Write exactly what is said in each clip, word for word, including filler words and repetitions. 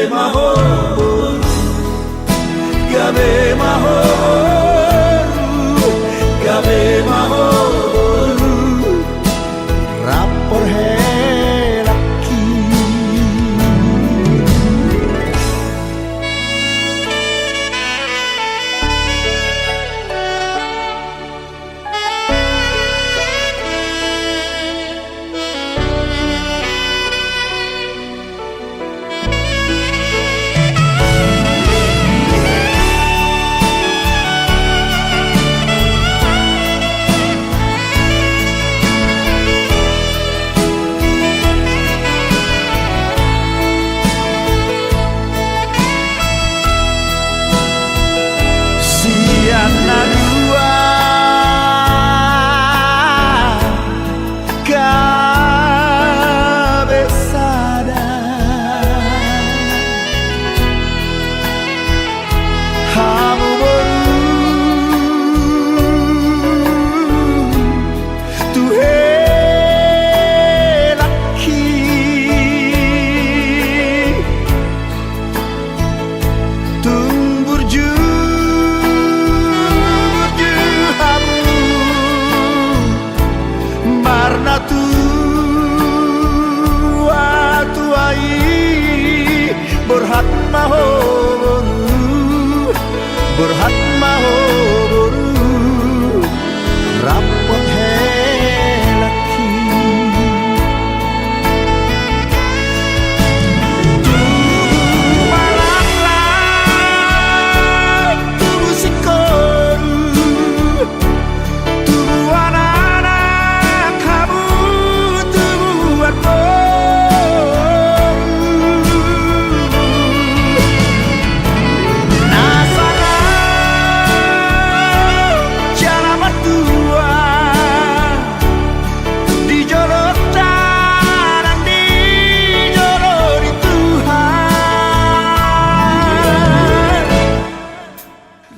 Gabe ma ho boru, gabe ma ho boru, rap porhelangki. Sian na dua gabe sada. Hamu boru tu helangki. Tung burju-, burju hamu marnatua-tua i, borhat ma ho boru, borhat ma ho boru, rap porhelangki. Tubu ma laklak, tubu singkoru, tubu anak-anak hamu, tubu anak boru. Na sangap jala martua di jolo tangan, di jolo ni Tuhan.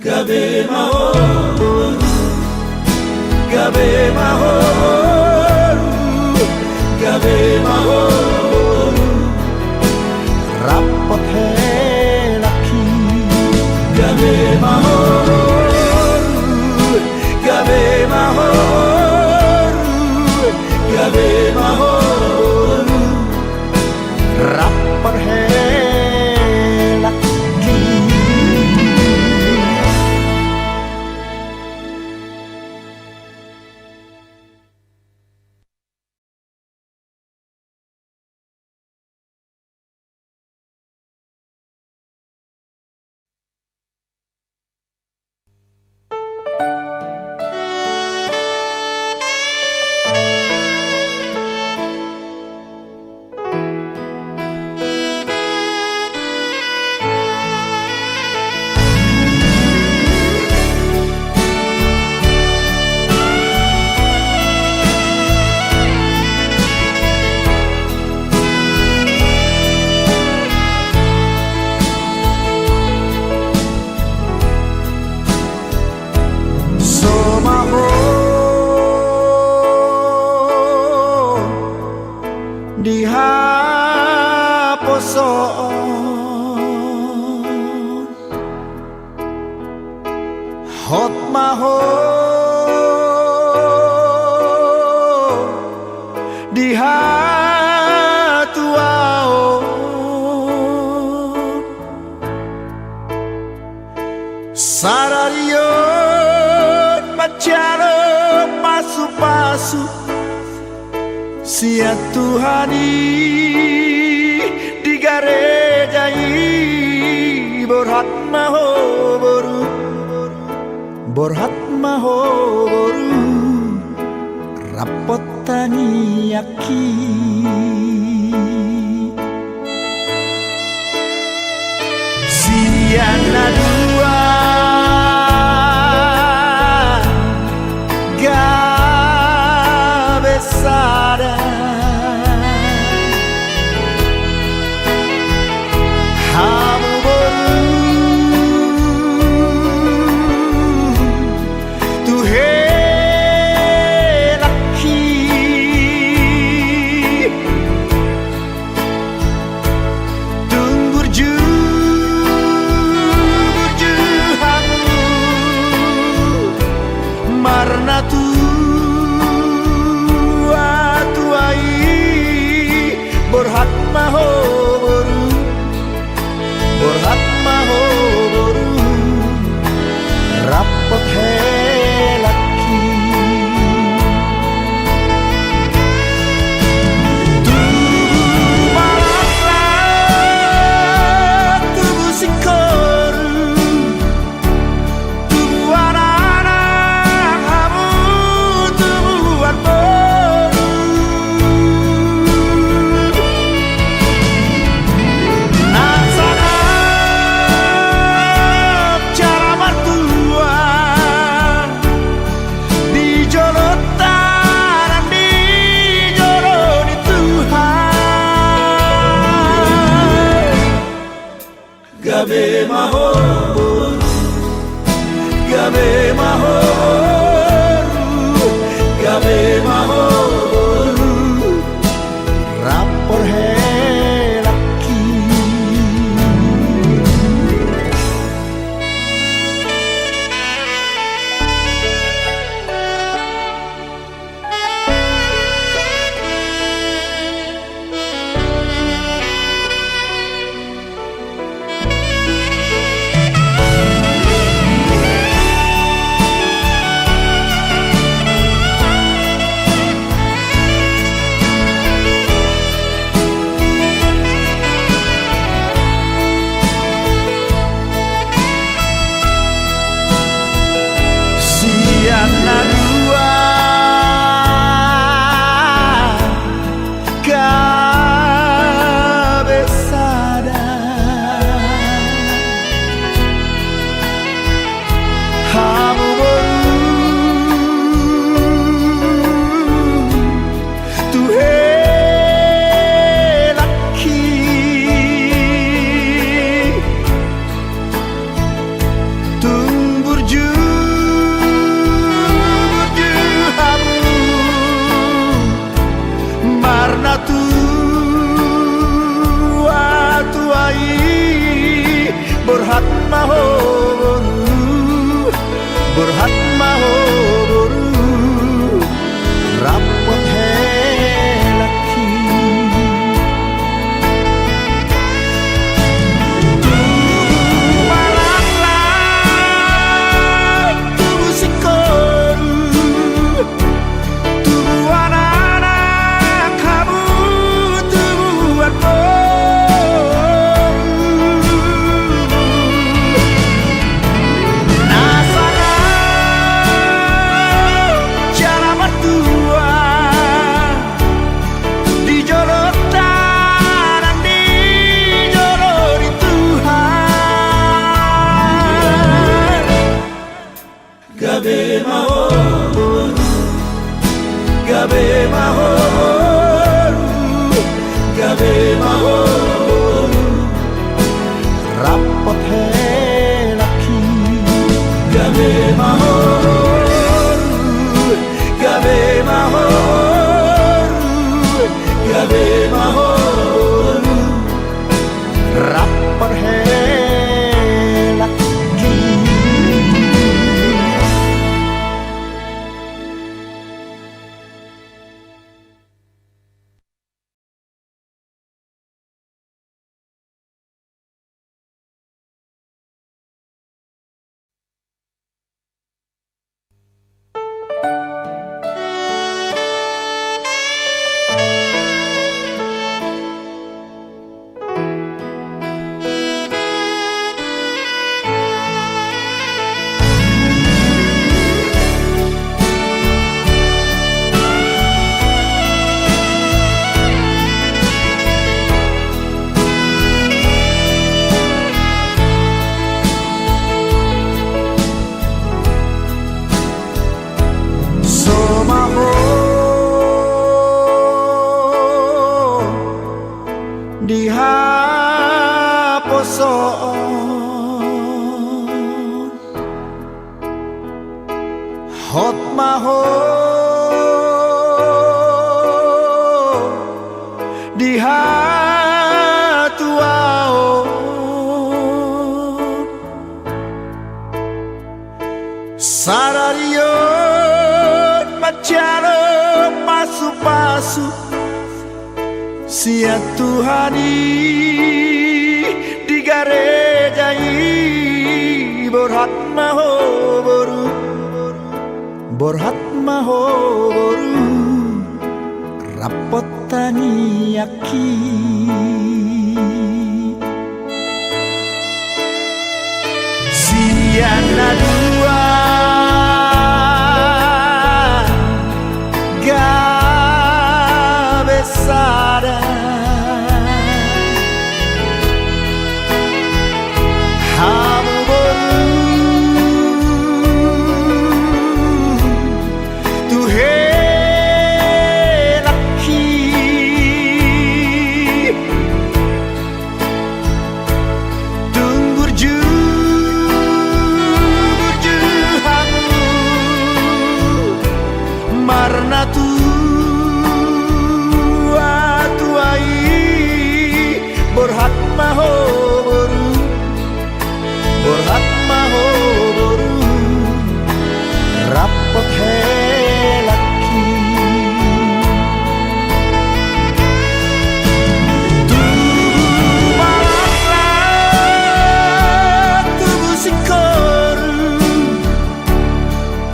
Gabe ma ho boru, gabe ma ho boru, gabe ma ho boru, rap porhelangki. Gabe ma ho boru, gabe ma ho boru, gabe ma ho boru, rap porhelangki. So ma ho di haposoon, hot ma ho di hatuaon. Sadari on manjalo pasu-pasu sian Tuhan i di gareja i. Borhat ma ho boru, borhat ma ho boru, rap tangiangki. Sian na dua gabe sada. Hamu boru tu helangki. Tung burju ma ho boru, borhat ma ho boru, rap hot helangki. Tubu ma laklak, tubu singkoru, tubuan anak hamu, tubuan boru. Na sangap jala martua di jolonta nang di jolo ni Tuhan. Gabe ma ho boru, gabe ma ho boru, gabe ma ho boru, rap hot helangki. Sian na dua gabe sada. Hamu boru tu helangki. Tung burju, burju hamu marnatua-tua i, borhat ma ho boru, borhat ma ho boru, rap hot helangki. Tubu ma laklak, tubu singkoru, tubuan anak hamu, tubuan boru. Na sangap jala martua di jolonta nang di jolo ni Tuhan. Gabe ma ho boru, gabe ma ho boru, gabe ma ho boru, rap hot helangki. Gabe ma ho boru, gabe ma ho boru, gabe ma ho boru, rap hot helangki. So ma ho di haposoon, hot ma ho di hatuaon. Sadari on manjalo pasupasu, Sian Tuhan i di gareja i, borhat ma ho boru, borhat ma ho boru, rap hot tangiangki. Sian na dua gabe sada. Hamu boru tu helangki. Tung burju, burju hamu marnatua-tua i, borhat ma ho boru, borhat ma ho boru, rap hot helangki. Tubu ma laklak, tubu singkoru,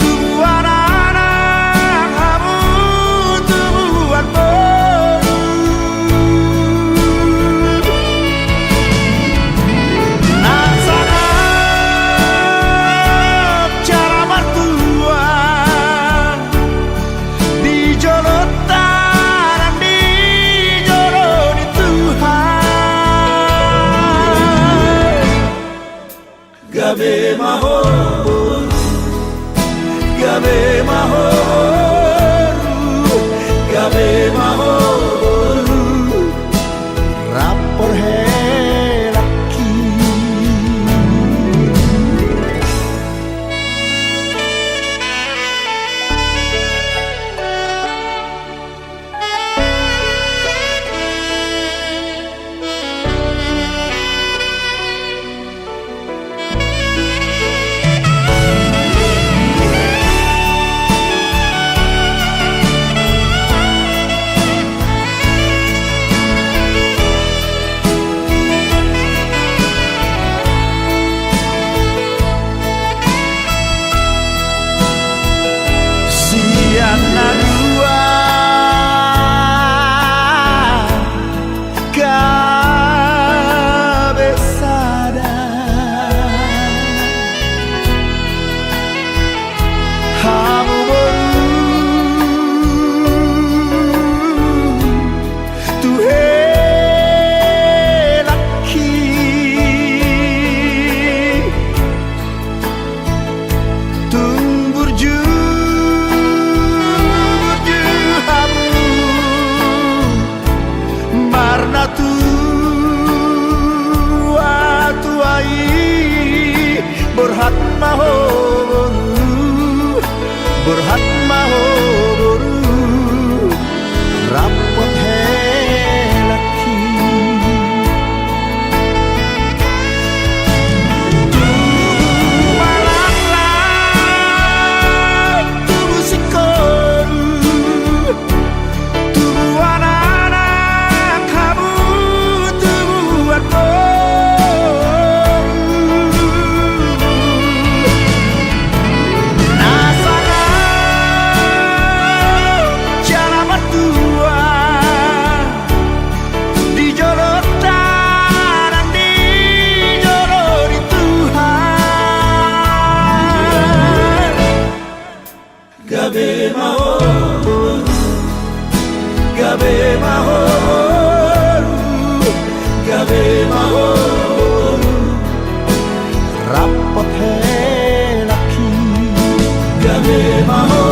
tubuan anak hamu, tubuan boru. Na sangap jala martua di jolonta nang di jolo ni Tuhan. Gabe ma ho boru, gabe ma ho boru, gabe ma ho boru, rap hot helangki. Sian na dua gabe sada. Hamu boru tu helangki. Tung burju, burju hamu marnatua-tua i, borhat ma ho boru, borhat ma ho boru, rap hot helangki. Tubu ma laklak, tubu singkoru, tubuan anak hamu, tubuan boru. Na sangap jala martua di jolonta nang di jolo ni Tuhan. Gabe ma ho boru, gabe ma ho boru, gabe ma ho boru, rap hot helangki. Gabe ma ho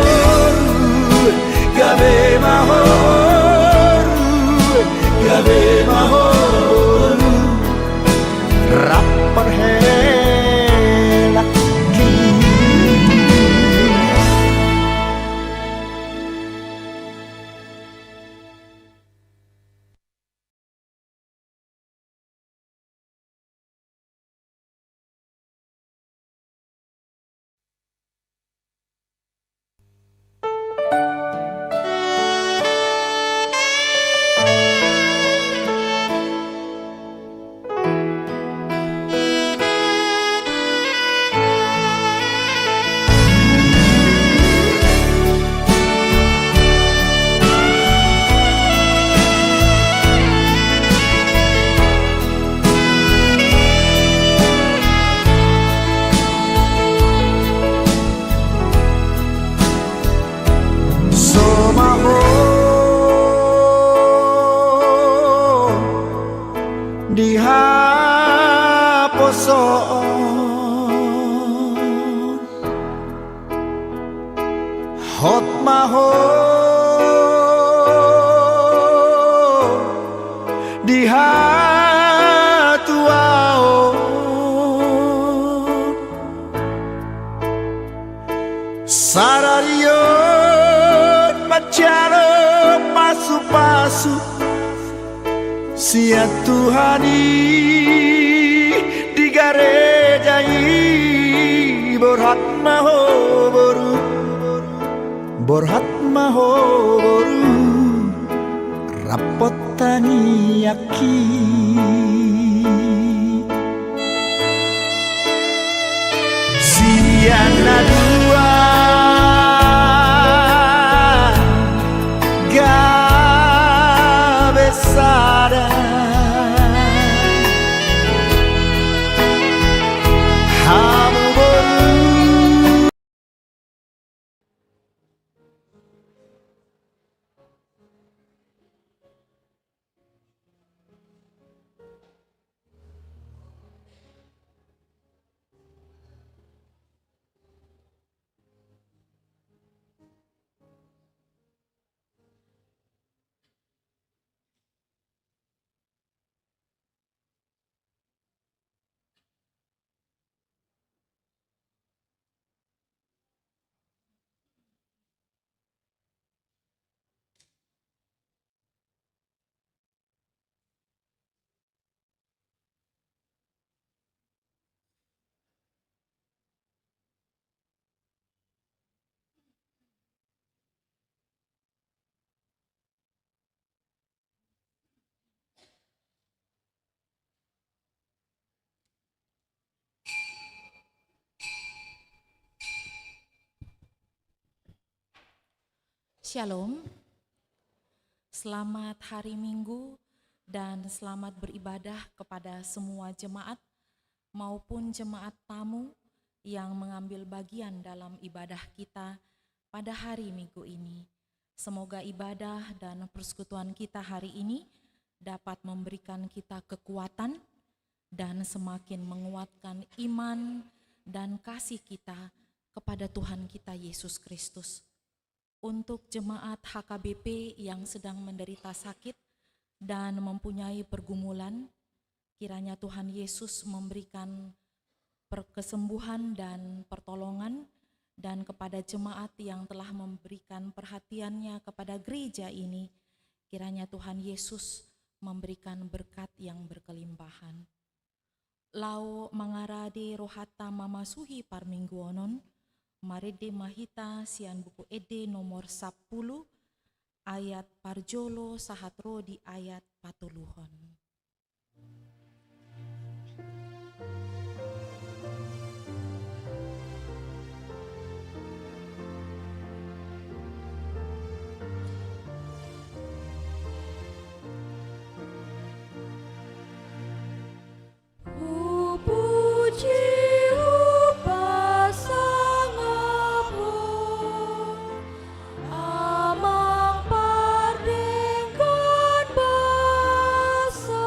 boru, gabe ma ho boru, gabe ma ho boru, rap hot helangki. Hot ma ho di hatuaon, sadari on manjalo pasu-pasu sian Tuhan i di gareja i. Borhat ma ho boru, borhat ma ho boru, rap tangiangki. Sian na dua gabe sada, hamu boru. Shalom. Selamat hari Minggu dan selamat beribadah kepada semua jemaat maupun jemaat tamu yang mengambil bagian dalam ibadah kita pada hari Minggu ini. Semoga ibadah dan persekutuan kita hari ini dapat memberikan kita kekuatan dan semakin menguatkan iman dan kasih kita kepada Tuhan kita Yesus Kristus. Untuk jemaat H K B P yang sedang menderita sakit dan mempunyai pergumulan, kiranya Tuhan Yesus memberikan per-, kesembuhan dan pertolongan, dan kepada jemaat yang telah memberikan perhatiannya kepada gereja ini, kiranya Tuhan Yesus memberikan berkat yang berkelimpahan. Laho mangarade rohanta mamasuhi parmingguonon, marende ma hita sian Buku Ende nomor sampulu, ayat parjolo sahat ro di ayat patoluhon. Hupuji, hupasangap Ho, Amang pardenggan basa.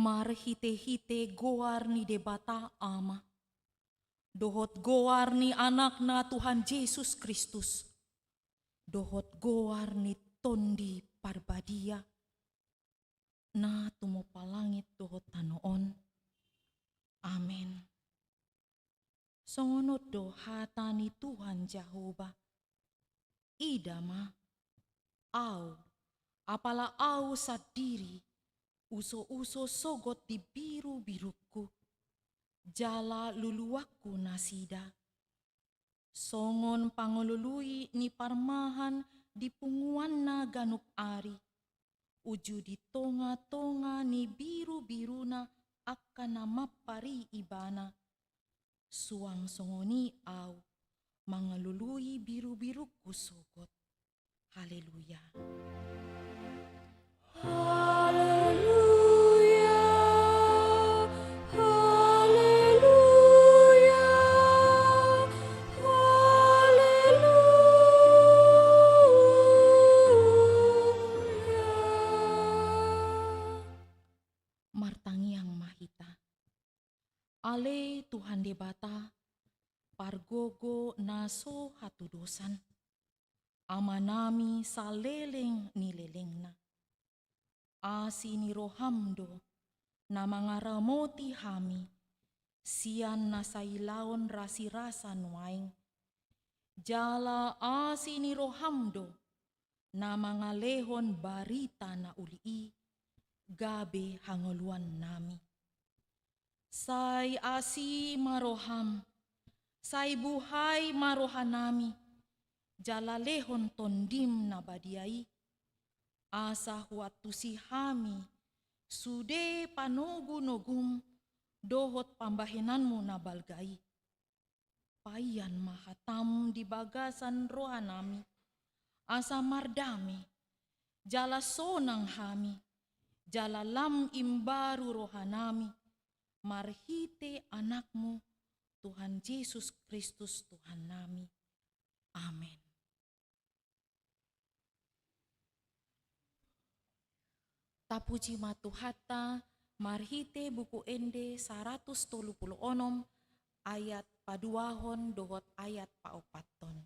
Marhite-hite goar ni Debata Ama, dohot goar ni Anakna Tuhan Jesus Kristus, dohot goar ni Tondi Parbadia, na tumompa langit dohot tano on. Amen. Songon on do hata ni Tuhan Jahowa: Ida ma, Ahu, apala Ahu sandiri, uso-uso sogot di biru-birungku, jala luluanku nasida. Songon pangalului ni parmahan di punguanna ganup ari, uju di tonga-tonga ni biru-biruna angka na mampari ibana. Suang songon i Ahu mangalului biru-birungku sogot. Haleluya. Haleluya. Haleluya. Haleluya. Martangiang ma hita. Ale Tuhan Debata, pargogo na so hatudosan, Amanami saleleng ni lelengna. Asi ni roham do na mangaramoti hami sian na sailaon rasirasa nuaeng. Jala asi ni roham do na mangalehon barita na uli i gabe hangoluannami. Sai asi ma roham, sai buhai ma rohanami, jala lehon Tondim na badia i, asa huantusi hami sude panogu-nogum dohot pambahenanmu na balga i. Payan ma hatam di bagasan rohanami, asa mardame, jala sonang hami, jala lam imbaru rohanami, marhite Anakmu, Tuhan Jesus Kristus Tuhannami. Amen. Tapuji ma Tuhanta, marhite Buku Ende saratus tolu pulu onom, ayat paduahon dohot ayat paopathon.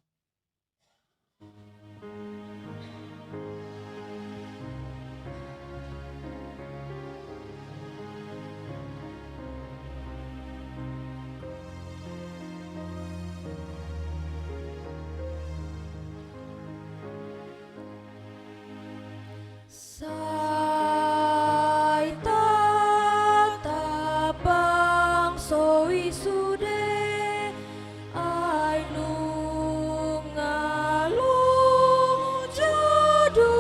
Sai tatap bangso i sude, ai nunga loja do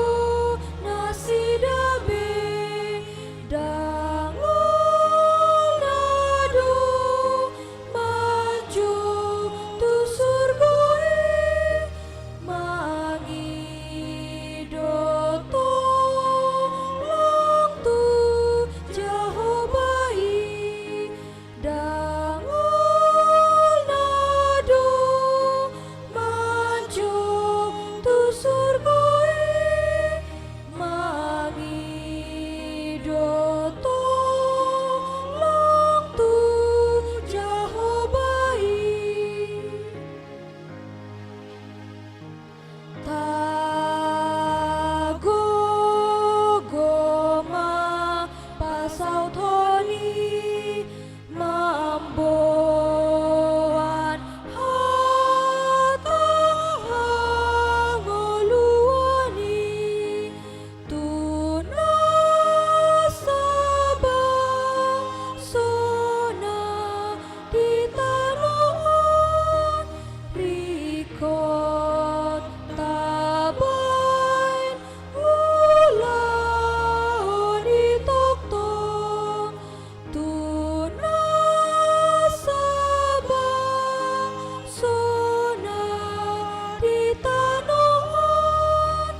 nasida be, ndang olo do manjou tu surgo i, mangido tolong tu Jahowa i, ndang olo do manjou tu surgo i, mangido tolong tu Jahowa i. Tagogo ma pasauthon i, mamboan hata hangoluan i tu na sabangso na di tano on, ringkot tabaen ulaon i tongtong tu na sabangso na di tano on,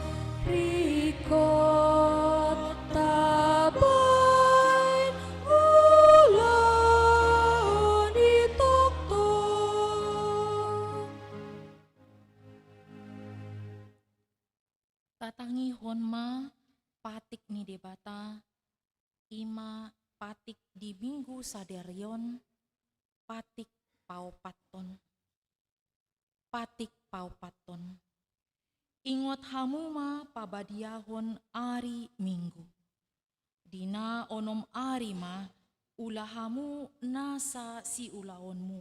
ringkot tabaen ulaon i tongtong. Tatangihon ma patik ni Debata, i ma Patik di Minggu sadari on, patik paopathon. Patik paopathon. Ingot hamu ma pabadiahon ari Minggu. Di na onom ari ma ula hamu nasa siulaonmu.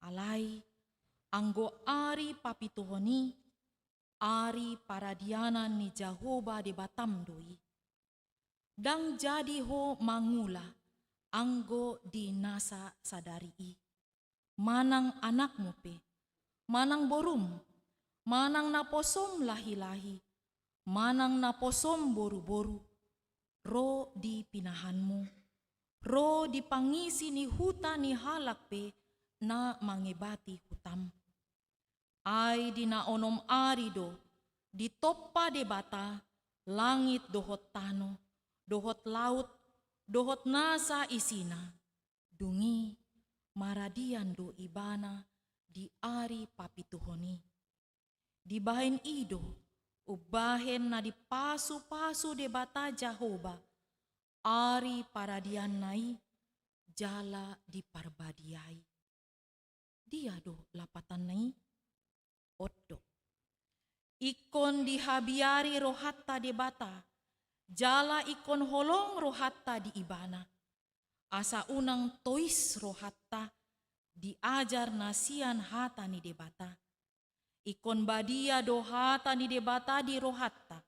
Alai, anggo ari papituhon i, ari paradianan ni Jahowa Debatam do i. Ndang jadi ho mangula anggo di nasa sadari i. Manang anakmu pe, manang borum, manang naposom lahilahi, manang naposom boruboru, ro di pinahanmu, ro di pangisi ni huta ni halak pe na mangebati hutam. Ai di na onom ari do ditompa Debata langit dohot tano, dohot laut, dohot nasa isina. Dung i maradian do ibana di ari papituhon i. Dibahen i do umbahen na dipasupasu Debata Jahowa ari paradianna i jala diparbadiai. Dia do lapatanna i? On do. Ingkon dihabiari rohanta Debata, jala ingkon holong rohanta di Ibana. Asa unang tois rohanta di ajar na sian hata ni Debata. Ingkon badia do hata ni Debata di rohanta,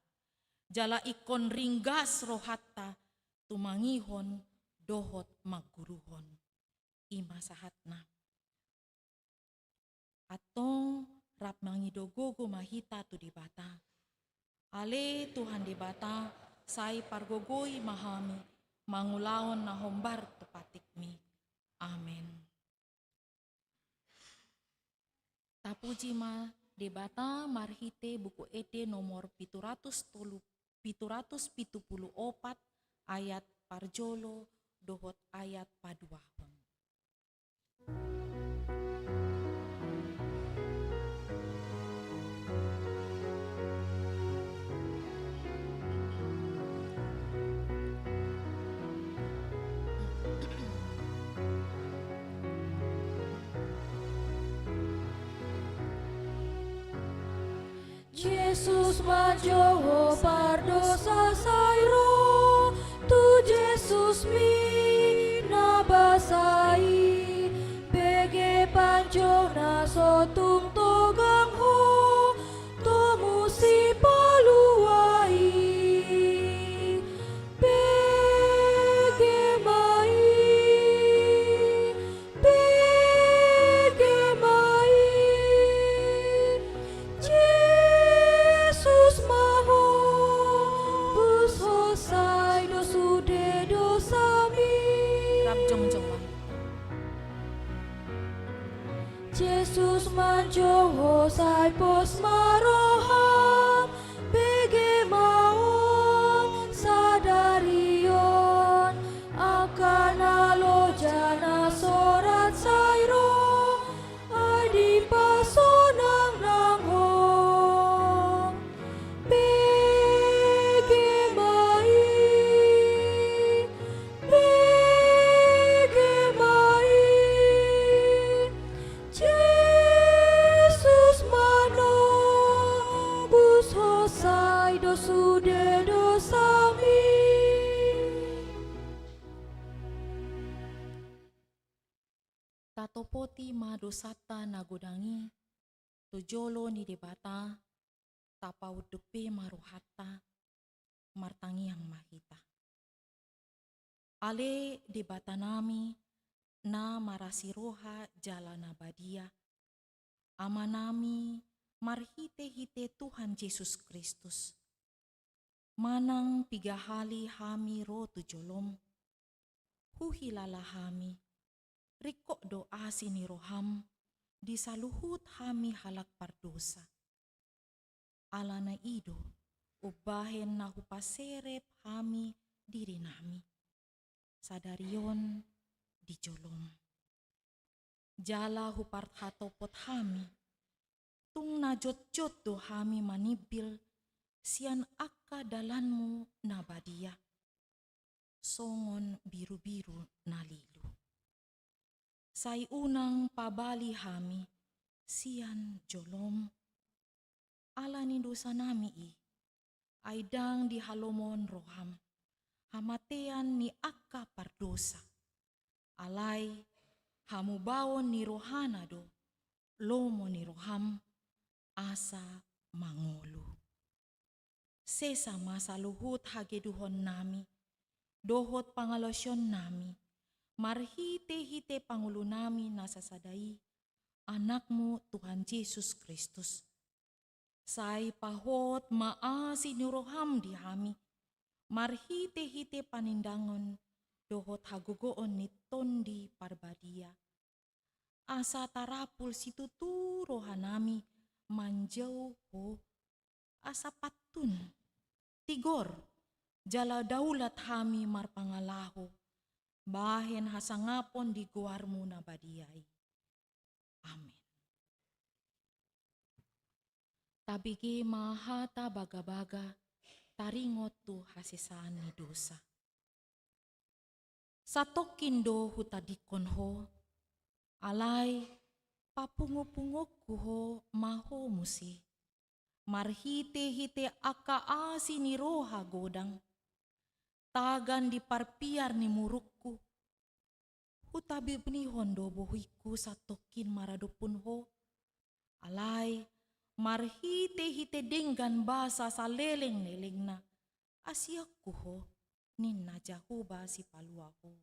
jala ingkon ringgas rohanta tumangihon dohot mangguruhon. I ma sahatna. Antong rap mangido gogo ma hita tu Debata. Ale Tuhan Debata, sai pargogoi ma hami mangulahon na hombar tu patikmi. Amen. Tapuji ma Debata marhite Buku Ende nomor pitu ratus tolu, pitu ratus pitu pulu opat, ayat parjolo dohot ayat paduahon. Jesus manjou ho pardosa sai ro, tu Jesusmi na basa i, bege panjou na so tung togang ho, tomu sipalua i. Bege ma i, bege ma i. Jesus ma ho, pos ho sai do sude dosami. Rap jongjong ma. Jesus manjou ho sai pos ma roham, bege ma on sadari on, angka na loja na sorat sai ro, ai dipasonangnang ho. Bege ma i, bege ma i. Jesus manobus ho sai do sude dosami. Tatopoti ma dosanta na godang i tu jolo ni Debata, tapaunduk pe ma rohanta, martangiang ma hita. Ale Debatanami na marasi roha jala na badia, Amanami marhitehite Tuhan Jesus Kristus, manang piga hali hami ro tu jolom, huhilala hami, ringkot do asi ni roham di saluhut hami halak pardosa. Alana i do umbahen na hupaserep hami dirinami sadari on di jolom. Jala huparhatopot hami, tung na jotjot do hami manimbil sian angka dalanmu na badia. songon birubiru na lilu. Sai unang pabali hami sian jolom, ala ni dosanami i, ai ndang dihalomohon roham hamatean ni angka pardosa. Alai hamubaon ni rohana do lomo ni roham asa mangolu. Sesa ma saluhut hagedukonnami dohot pangalaosionnami marhitehite pangolunami na sasada i, Anakmu Tuhan Jesus Kristus. Sai pahot ma asi ni roham di hami marhitehite panindangon dohot hagogoon ni Tondi Parbadia, asa tarapul situtu rohanami manjou Ho, asa pantun, tigor, jala daulat hami marpangalaho bahen hasangapon di goarmu na badia i. Amen. Tabege ma hata bagabaga taringot tu hasesaan ni dosa. Satongkin do hutadingkon Ho, alai papungupunguonku Ho ma Ho muse marhitehite angka asi ni roha godang. Tagan di parpiar ni murukku, hutabibnihon do bohingku satongkin maradophon Ho. Alai marhitehite denggan basa salelenglelengna, asianku Ho, ninna Jahowa Sipalua Ho.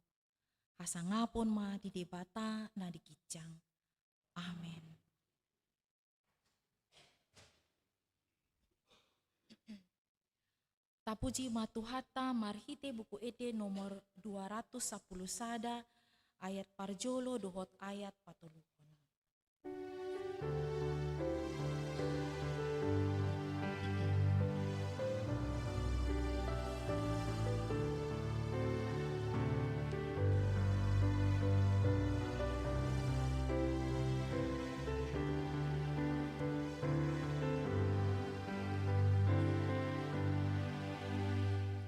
Hasangapon ma di Debata na di ginjang. Amen. Tapuji ma Tuhanta marhite Buku Ende nomor dua ratus sampulu sada, ayat parjolo dohot ayat patoluhon.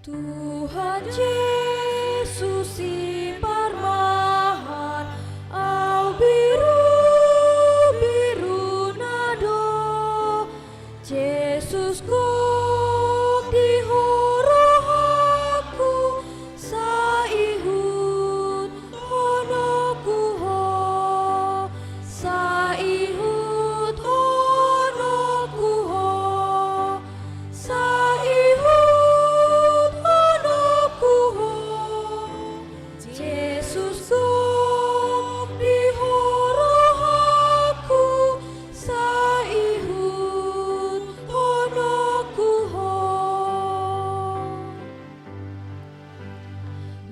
Tuhan Jesus, Siparmahan, au birubiruna do. Jesus, gok di Ho rohangku, sai ihut hononku Ho, sai ihut hononku Ho, sai ihut hononku Ho. Jesus, gok di Ho rohangku, sai ihut hononku Ho.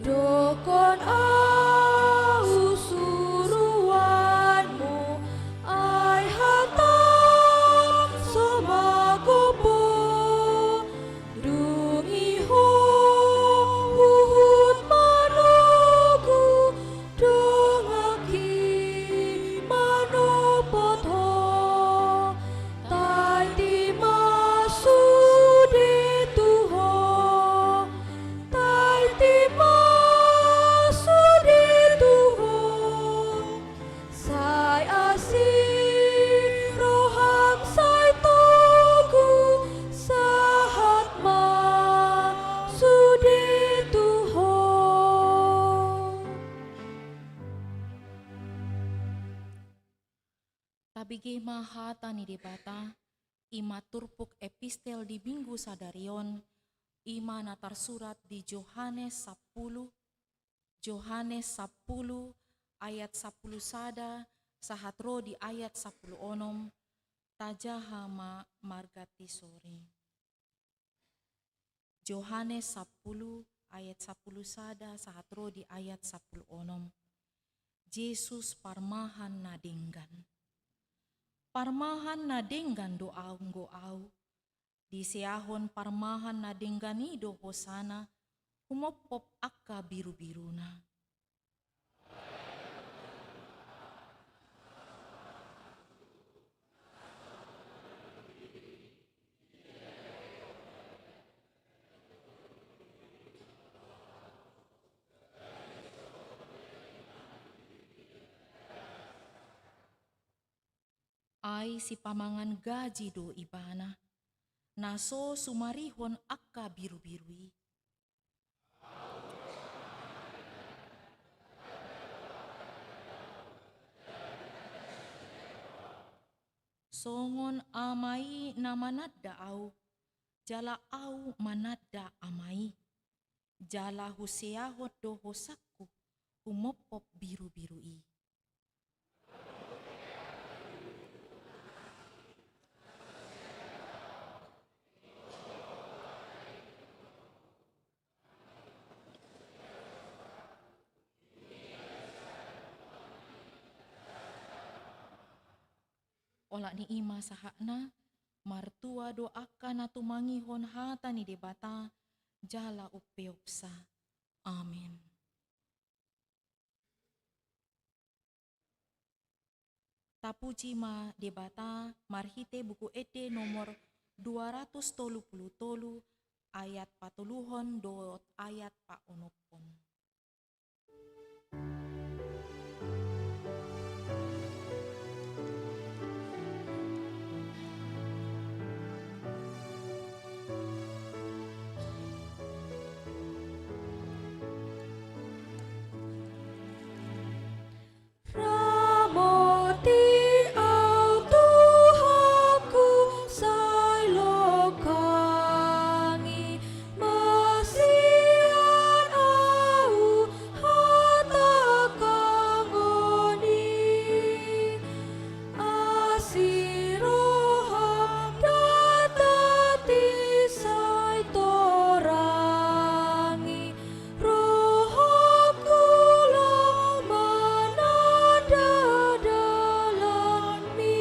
Dokkon au suruanmu, ai hatam so magompo. Dung i Ho huhut manogu, donganki manopot Ho. Taiti ma sude tu Ho, taiti ma sude tu Ho. Sai asi roham, sai togu, sahat ma sude tu Ho. Tabege ma hata ni Debata, i ma turpuk epistel di Minggu sadari on, i ma na tarsurat di Johannes sampulu, Johannes sampulu ayat sampulu sada sahat ro di ayat sampulu onom, tajaha ma marganti sori. Johannes sampulu ayat sampulu sada sahat ro di ayat sampulu onom. Jesus parmahan na denggan. Parmahan na denggan do anggo au. Diseahon parmahan na denggan i do hosana, humophop angka birubiruna. sipamangan gaji do ibana, na so sumarihon angka birubiru i. Songon Ama i na mananda ahu, jala ahu mananda Ama i, jala huseahon do hosangku humophop birubiru i. Olat ni i ma sahatna, martua do angka na tumangihon hata ni Debata, jala umpeopsa. Amen. Tapuji ma Debata marhite Buku Ende nomor dua ratus tolu pulu tolu, ayat patoluhon dohot ayat paonomhon. Ramoti au Tuhanku, sai longkangi ma sian au hatangkangoni. Asi roham datang, sai torangi rohangku laho mananda dalanmi.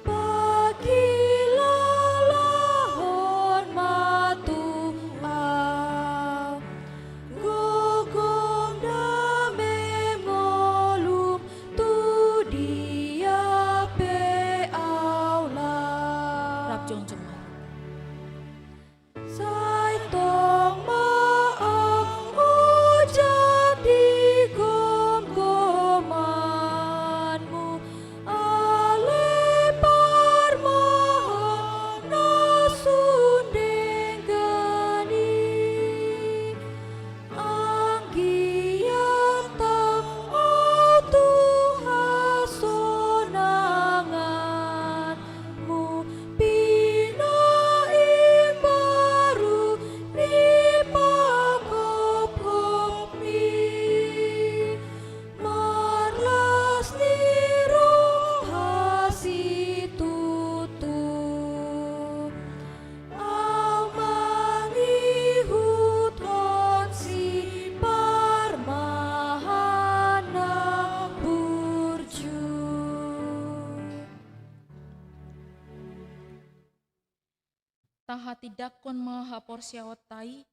Pangkilalahon ma tu au gogom damem ngolum tu dia pe au laho. Rap jongjong ma. Sai tong ma au ojak di gomgomanmu, ale parmahan na sun denggan i. Anggiat tang au tu hasonanganmu, pinaimbaru ni panghophopmi. Marlas ni roha situtu, au mangihuthon siparmahan na burju. Tahatindangkon ma haporseaonta i,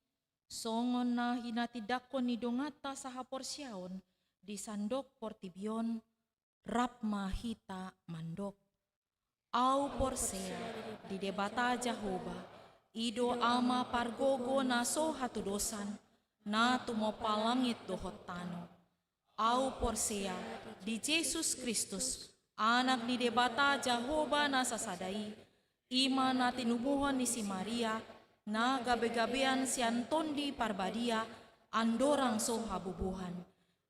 songon na hinatindangkon ni donganta sahaporseaon di sandok portibi on, rap ma hita mandok. Au porsea di Debata Jahowa, i do Ama pargogo na so hatudosan, na tumompa langit dohot tano. Au porsea di Jesus Kristus, Anak ni Debata Jahowa na sasada i, i ma na tinumuhon ni si Maria, na gabegabean sian Tondi Parbadia, andorang so habubuhan.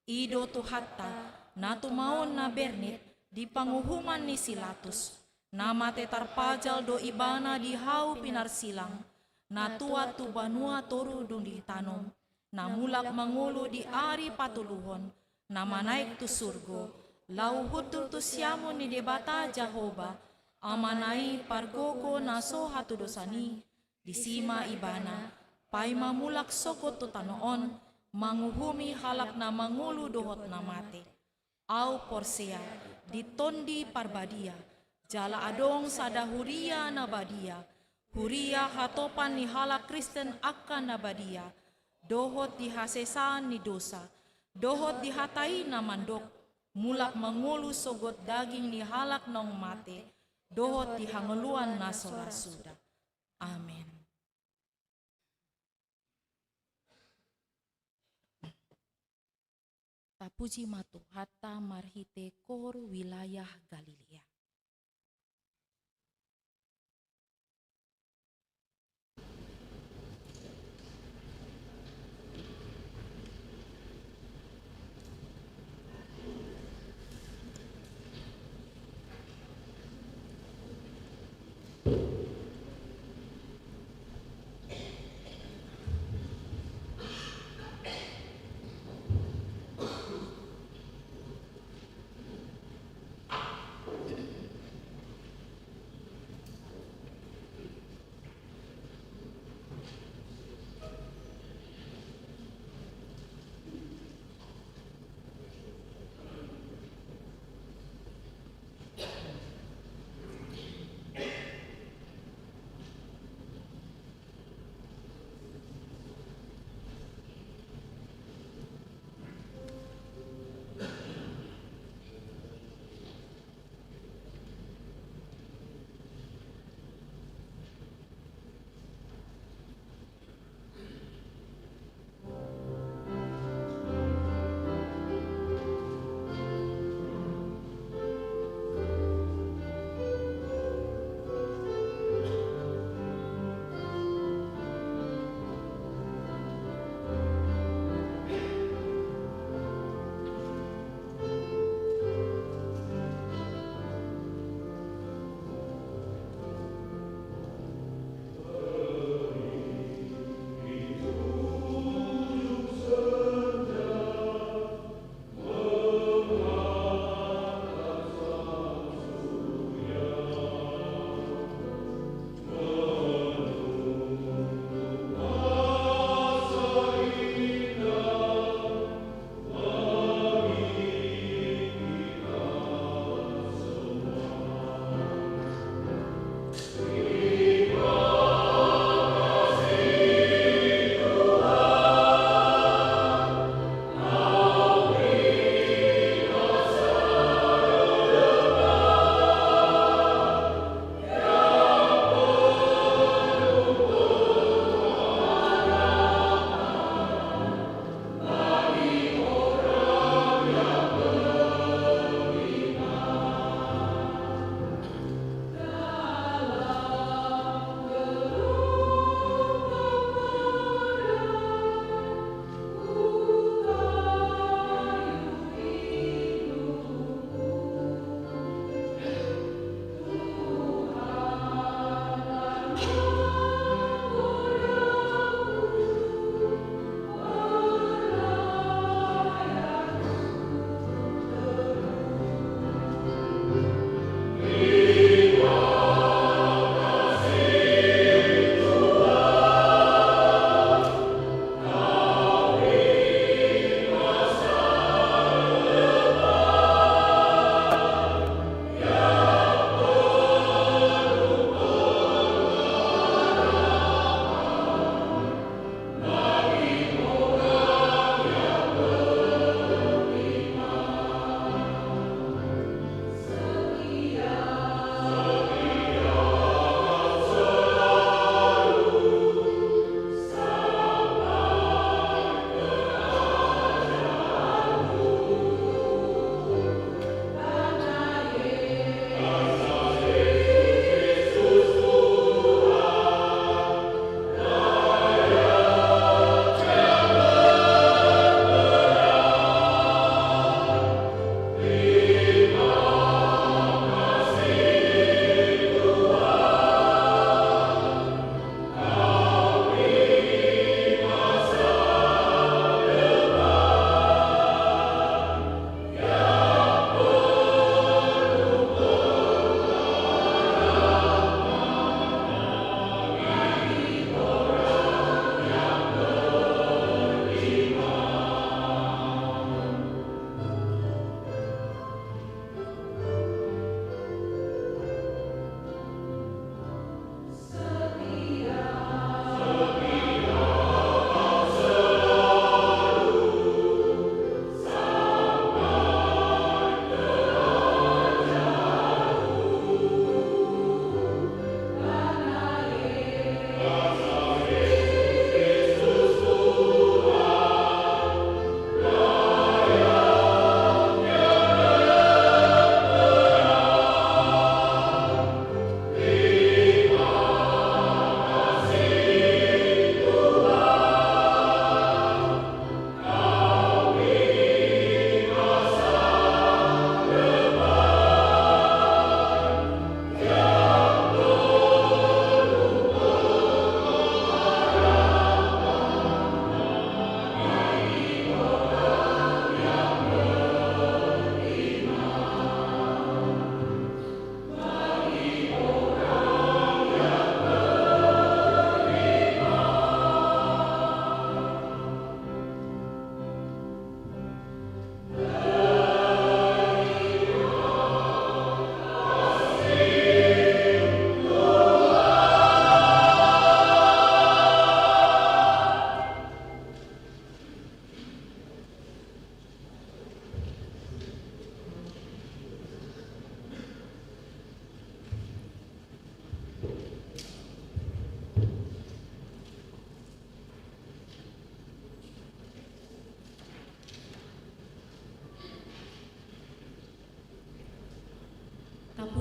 I do Tuhanta, na tumaon na bernit di panguhuman ni si Latus, na mate tarpajal do Ibana di hau pinarsilang, na tuat tu banua toru dung ditanom, na mulak mangolu di ari patoluhon, na manaek tu surgo, laho hundul tu siamun ni Debata Jahowa, Amana i pargogo na so hatudosan i. Disi ma Ibana, paima mulak sogot tu tano on, manguhumi halak na mangolu dohot na mate. Au porsea di Tondi Parbadia, jala adong sada huria na badia, huria hatopan ni halak Kristen angka na badia, dohot di hasesaan ni dosa, dohot di hata i na mandok, mulak mangolu sogot daging ni halak naung mate, dohot di hangoluan na so ra suda. Amen. Tapuji ma Tuhanta marhite koor wilayah Galilea.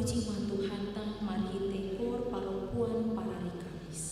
Puji ma Tuhanta marhite koor parompuan parari Kamis.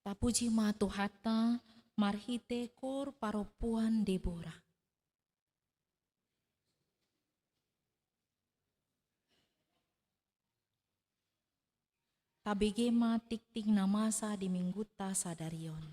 Tapuji ma Tuhanta marhite koor parompuan Debora. Tabege ma tingting na masa di Minggunta sadari on.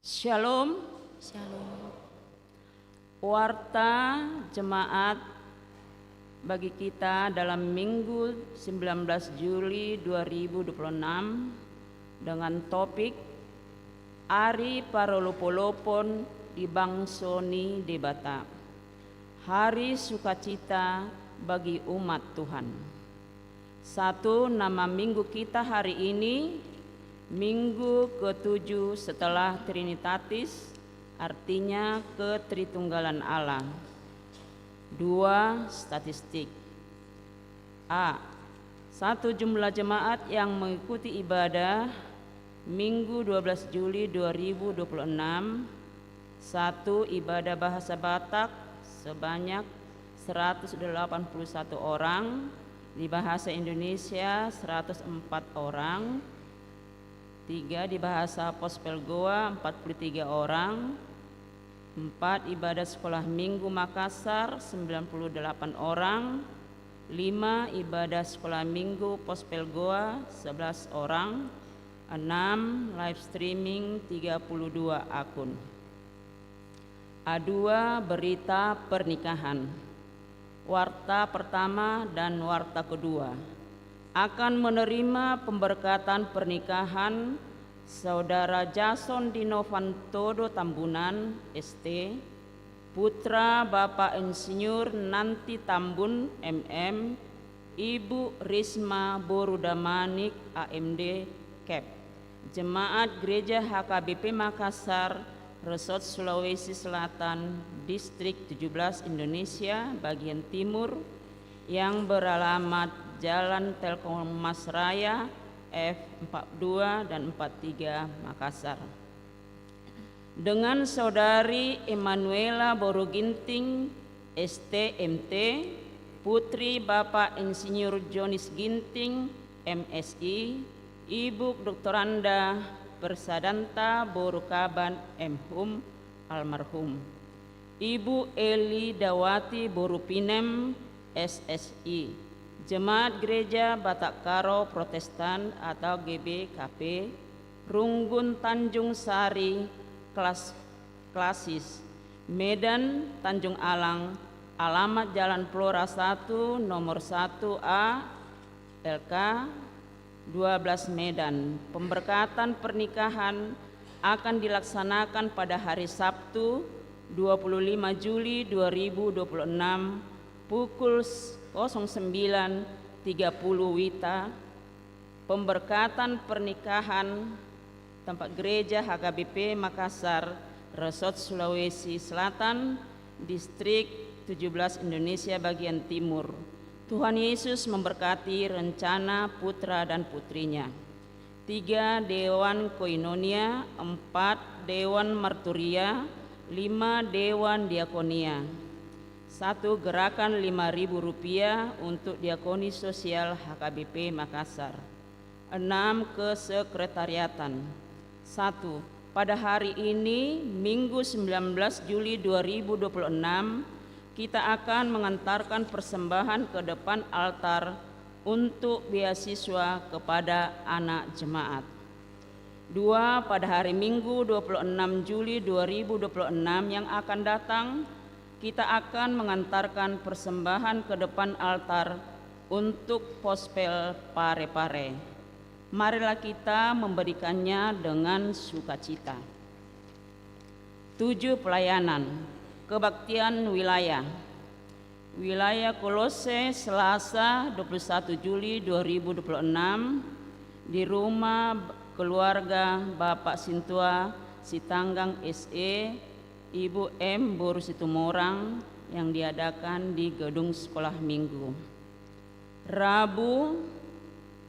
Shalom. Shalom. Warta jemaat bagi kita dalam Minggu sembilan belas Juli dua ribu dua puluh enam dengan topik Ari Parolopolopon di Bangso ni Debata. Hari sukacita bagi umat Tuhan. Satu nama Minggu kita hari ini, Minggu ketujuh setelah Trinitatis, artinya Ketritunggalan Allah. Dua, statistik. A. Satu, jumlah jemaat yang mengikuti ibadah Minggu dua belas Juli dua ribu dua puluh enam. Satu, ibadah bahasa Batak sebanyak seratus delapan puluh satu orang, di bahasa Indonesia seratus empat orang, tiga, di bahasa Pospel Goa empat puluh tiga orang, empat, ibadah sekolah minggu Makassar sembilan puluh delapan orang, lima, ibadah sekolah minggu Pospel Goa sebelas orang, enam, live streaming tiga puluh dua akun. A dua, berita pernikahan. Warta pertama dan warta kedua akan menerima pemberkatan pernikahan Saudara Jason Dinovan Todo Tambunan, S T, putra Bapak Insinyur Nanti Tambun, M M, Ibu Risma Boru Damanik, A M D, Kep. Jemaat Gereja H K B P Makassar, Resort Sulawesi Selatan, Distrik tujuh belas Indonesia bagian timur, yang beralamat Jalan Telkom Mas Raya, F empat dua dan empat tiga, Makassar. Dengan Saudari Emanuela Boru Ginting, S T, M T, putri Bapak Insinyur Jonis Ginting, M Si, Ibu Doktoranda Persadanta Boru Kaban, M Hum, almarhum. Ibu Eli Dawati Boru Pinem, S Si, Jemaat Gereja Batak Karo Protestan atau G B K P, Runggun Tanjung Sari, Klas-, Klasis, Medan, Tanjung Alang, alamat Jalan Flora satu, nomor satu A, L K dua belas, Medan. Pemberkatan pernikahan akan dilaksanakan pada hari Sabtu, dua puluh lima Juli dua ribu dua puluh enam, pukul kosong sembilan tiga puluh WITA. Pemberkatan pernikahan tempat gereja H K B P Makassar, Resort Sulawesi Selatan, Distrik tujuh belas Indonesia bagian timur. Tuhan Yesus memberkati rencana putra dan putrinya. Tiga, Dewan Koinonia, empat, Dewan Marturia, lima, Dewan Diakonia. Satu, gerakan lima ribu rupiah untuk diakoni sosial H K B P Makassar. Enam, kesekretariatan. Satu, pada hari ini, Minggu sembilan belas Juli dua ribu dua puluh enam, kita akan mengantarkan persembahan ke depan altar untuk beasiswa kepada anak jemaat. Dua, pada hari Minggu dua puluh enam Juli dua ribu dua puluh enam yang akan datang, kita akan mengantarkan persembahan ke depan altar untuk Pospel Parepare. Marilah kita memberikannya dengan sukacita. Tujuh, pelayanan kebaktian wilayah. Wilayah Kolose, Selasa, dua puluh satu Juli dua ribu dua puluh enam, di rumah keluarga Bapak Sintua Sitanggang, S E, Ibu M Boru Situmorang, yang diadakan di Gedung Sekolah Minggu. Rabu,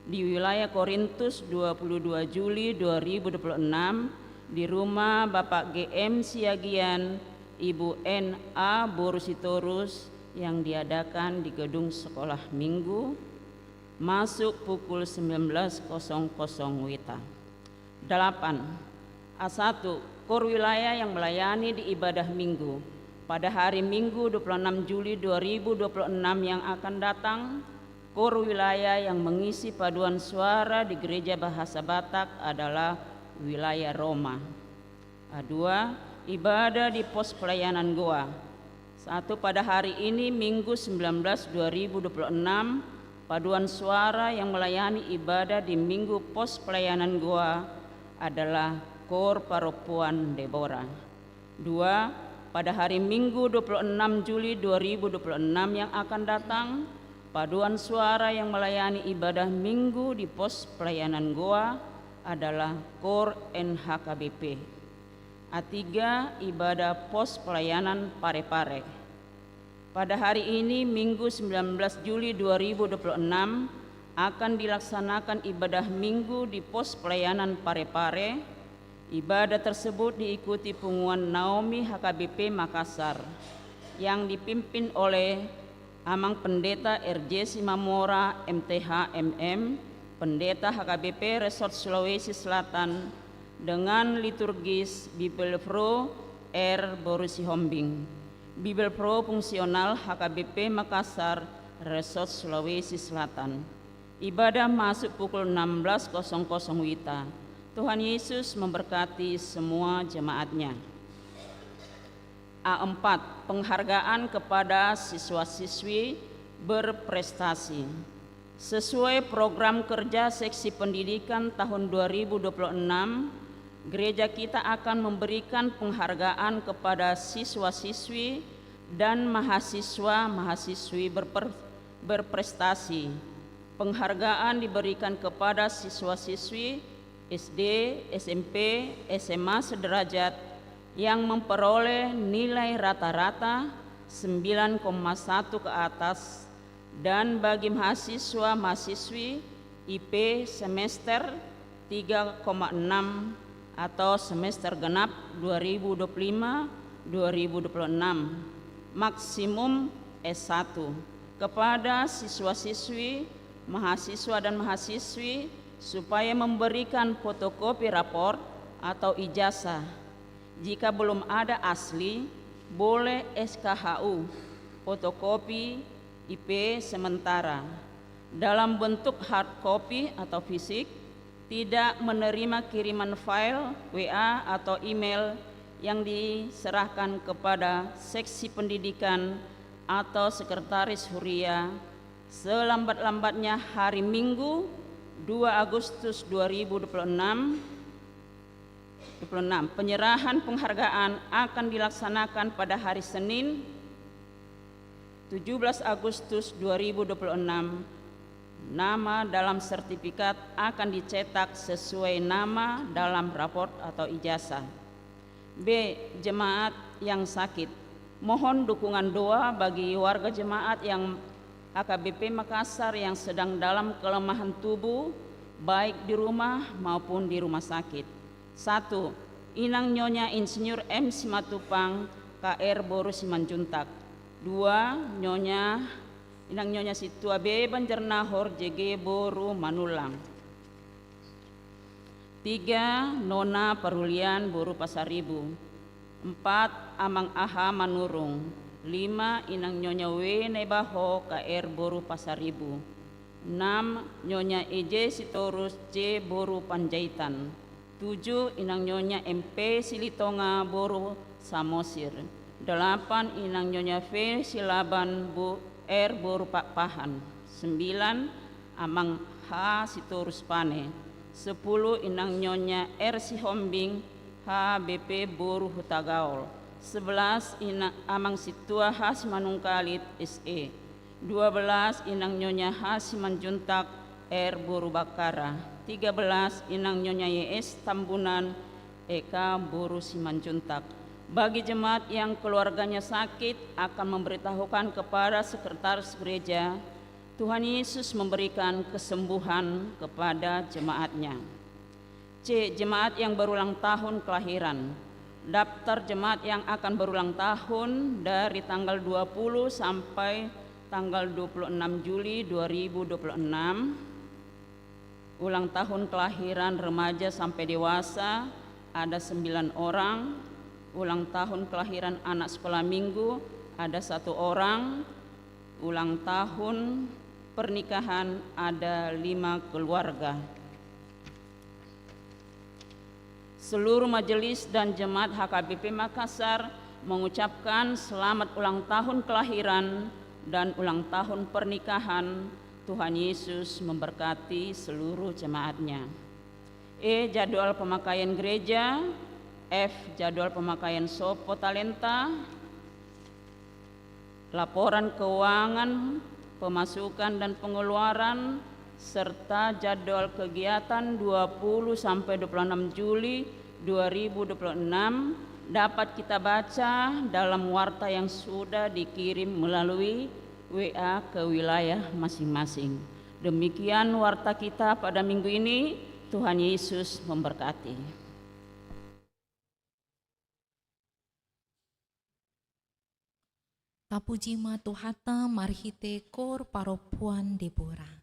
di wilayah Korintus, dua puluh dua Juli dua ribu dua puluh enam, di rumah Bapak G M Siagian, Ibu N A Boru Sitorus, yang diadakan di Gedung Sekolah Minggu, masuk pukul sembilan belas kosong kosong WITA. Delapan. A satu, KOR wilayah yang melayani di ibadah Minggu. Pada hari Minggu dua puluh enam Juli dua ribu dua puluh enam yang akan datang, KOR wilayah yang mengisi paduan suara di Gereja Bahasa Batak adalah wilayah Roma. A dua, ibadah di pos pelayanan Goa. Satu, pada hari ini, Minggu sembilan belas dua ribu dua puluh enam, paduan suara yang melayani ibadah di Minggu pos pelayanan Goa adalah KOR Parompuan Debora. Dua, pada hari Minggu dua puluh enam Juli dua ribu dua puluh enam yang akan datang, paduan suara yang melayani ibadah Minggu di pos pelayanan Goa adalah Koor N H K B P. A tiga, ibadah pos pelayanan Parepare. Pada hari ini, Minggu sembilan belas Juli dua ribu dua puluh enam, akan dilaksanakan ibadah Minggu di pos pelayanan Parepare. Ibadah tersebut diikuti punguan Naomi H K B P Makassar yang dipimpin oleh Amang Pendeta R J Simamora, M T H, M M, Pendeta H K B P Resort Sulawesi Selatan, dengan liturgis Bibelvrouw R Boru Sihombing, Bibelvrouw Fungsional H K B P Makassar, Resort Sulawesi Selatan. Ibadah masuk pukul enam belas kosong kosong WITA. Tuhan Yesus memberkati semua jemaatnya. A empat, penghargaan kepada siswa-siswi berprestasi. Sesuai program kerja Seksi Pendidikan tahun dua ribu dua puluh enam, gereja kita akan memberikan penghargaan kepada siswa-siswi dan mahasiswa-mahasiswi berper-, berprestasi. Penghargaan diberikan kepada siswa-siswi S D, S M P, S M A sederajat yang memperoleh nilai rata-rata sembilan koma satu ke atas, dan bagi mahasiswa-mahasiswi I P semester tiga koma enam atau semester genap dua ribu dua puluh lima dua ribu dua puluh enam, maksimum S satu. Kepada siswa-siswi, mahasiswa dan mahasiswi, supaya memberikan fotokopi rapor atau ijazah. Jika belum ada asli, boleh S K H U, fotokopi I P sementara, dalam bentuk hard copy atau fisik, tidak menerima kiriman file W A atau email yang diserahkan kepada Seksi Pendidikan atau Sekretaris Huria selambat-lambatnya hari Minggu, dua Agustus dua ribu dua puluh enam. Dua puluh enam. Penyerahan penghargaan akan dilaksanakan pada hari Senin, tujuh belas Agustus dua ribu dua puluh enam. Nama dalam sertifikat akan dicetak sesuai nama dalam rapor atau ijazah. B. Jemaat yang sakit. Mohon dukungan doa bagi warga jemaat yang H K B P Makassar yang sedang dalam kelemahan tubuh, baik di rumah maupun di rumah sakit. Satu, Inang Nyonya Insinyur M Simatupang, K R Boru Simanjuntak. Dua, Nyonya, Inang Nyonya Situa B Banjarnahor, J G Boru Manulang. Tiga, Nona Parulian Boru Pasaribu. Empat, Amang Aha Manurung. Lima, Inang Nyonya W Nebaho, K R Boru Pasaribu. Enam, Nyonya E J Sitorus, J Boru Panjaitan. Tujuh, Inang Nyonya M P Silitonga, Boru Samosir. Delapan, Inang Nyonya V Silaban, Bo-, R Boru Pakpahan. Sembilan, Amang H Sitorus Pane. Sepuluh, Inang Nyonya R Sihombing, H B P Boru Hutagaol. Sebelas, Ina-, Amang Situa H Simanungkalit, S E. Dua belas, Inang Nyonya H Simanjuntak, R Boru Bakara. Tiga belas, Inang Nyonya Y S Tambunan, E K Boru Simanjuntak. Bagi jemaat yang keluarganya sakit, akan memberitahukan kepada sekretaris gereja. Tuhan Yesus memberikan kesembuhan kepada jemaatnya. C. Jemaat yang berulang tahun kelahiran. Daftar jemaat yang akan berulang tahun dari tanggal dua puluh sampai tanggal dua puluh enam Juli dua ribu dua puluh enam. Ulang tahun kelahiran remaja sampai dewasa ada sembilan orang. Ulang tahun kelahiran anak sekolah minggu ada satu orang. Ulang tahun pernikahan ada lima keluarga. Seluruh majelis dan jemaat H K B P Makassar mengucapkan selamat ulang tahun kelahiran dan ulang tahun pernikahan. Tuhan Yesus memberkati seluruh jemaatnya. E. Jadwal pemakaian gereja. F. Jadwal pemakaian sopo talenta. Laporan keuangan, pemasukan dan pengeluaran serta jadwal kegiatan dua puluh sampai dua puluh enam Juli dua ribu dua puluh enam dapat kita baca dalam warta yang sudah dikirim melalui W A ke wilayah masing-masing. Demikian warta kita pada minggu ini. Tuhan Yesus memberkati. Tapuji ma Tuhanta marhite kor parompuan Debora.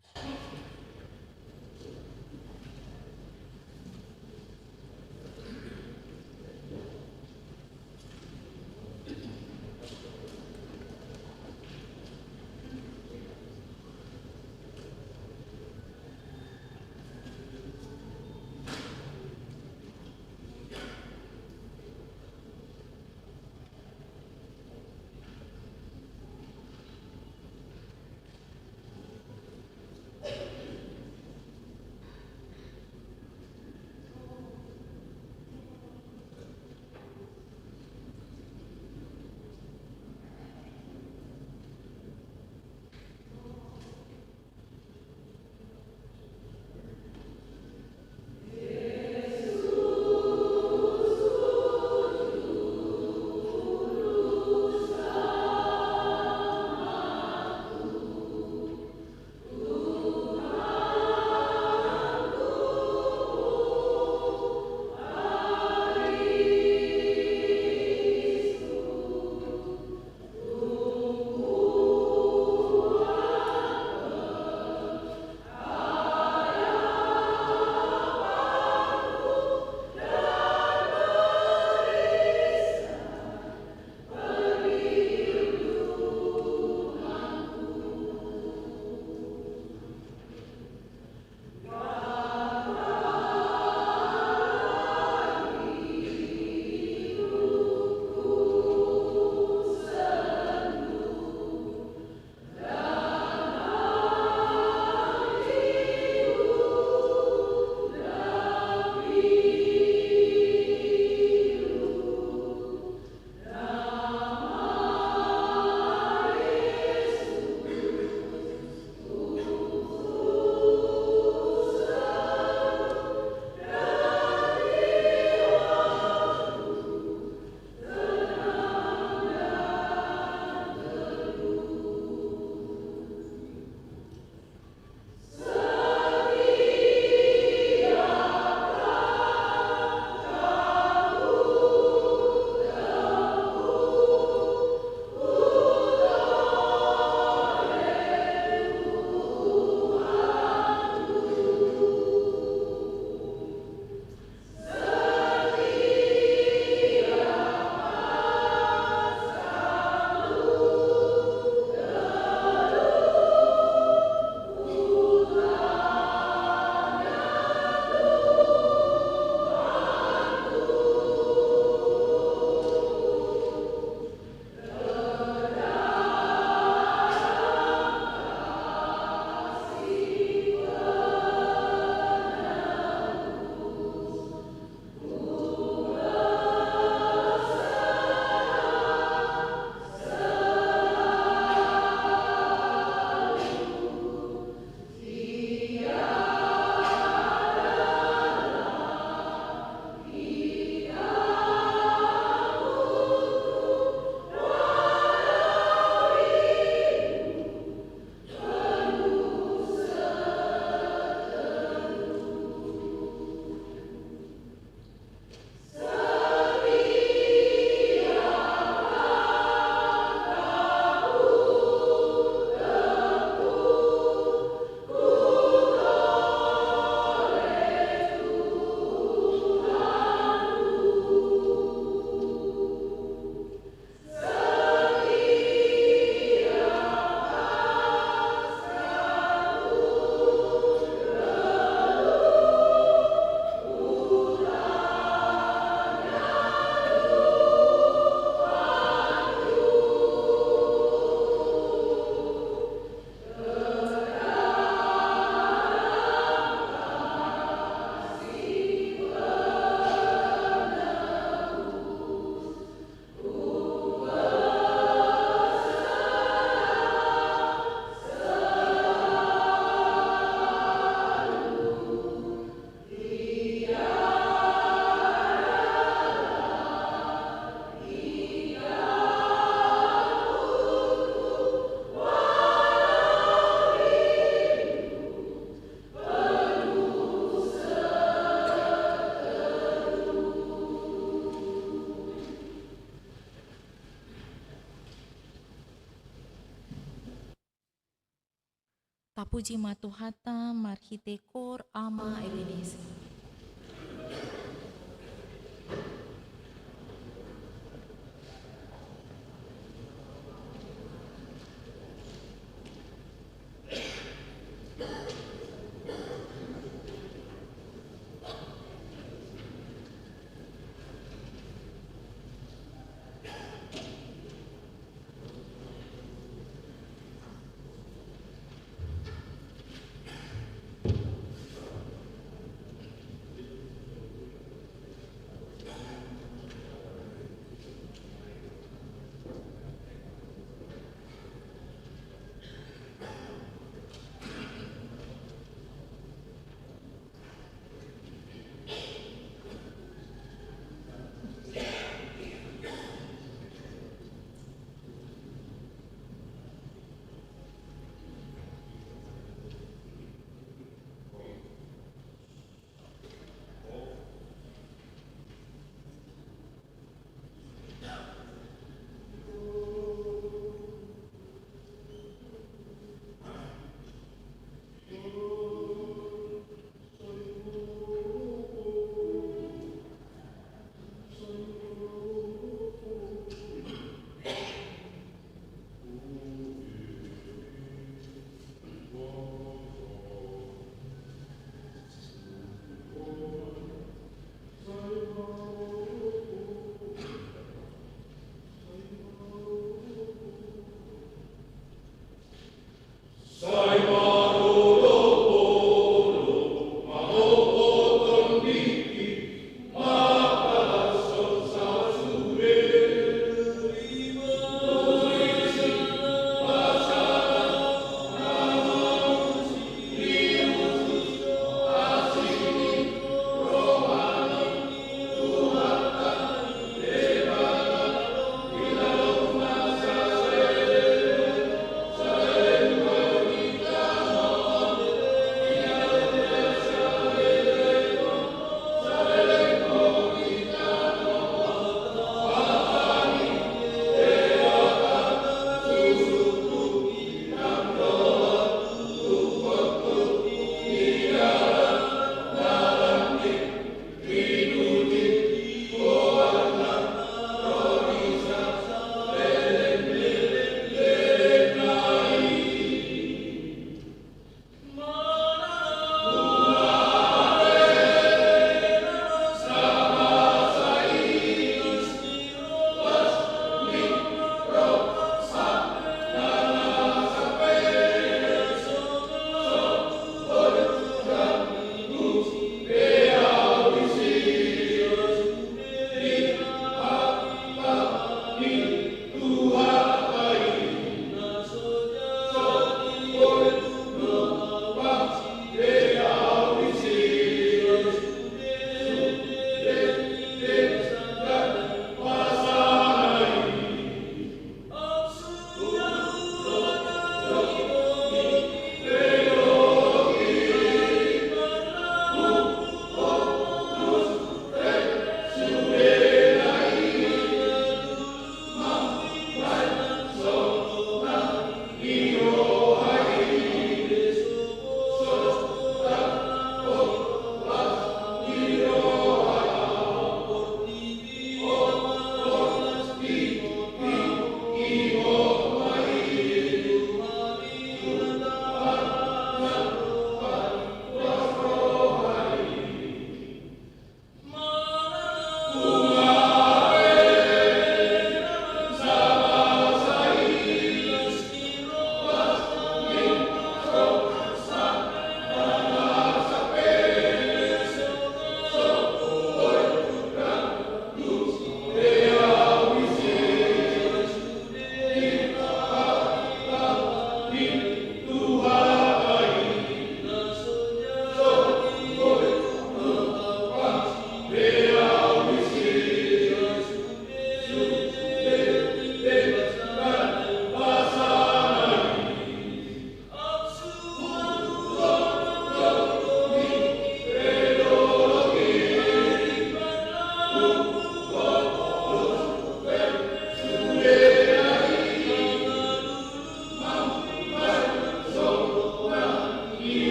Tapuji ma Tuhanta marhite koor Ama Ebenezer.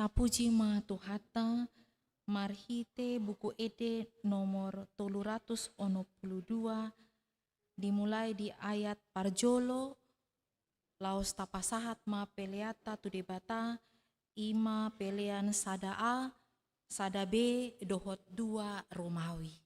Tapuji ma Tuhanta, marhite Buku Ende nomor tolu ratus onom pulu dua, dimulai di ayat parjolo, laos tapasahat ma peleanta tu Debata, i ma pelean sada A, sada B, dohot dua Romawi.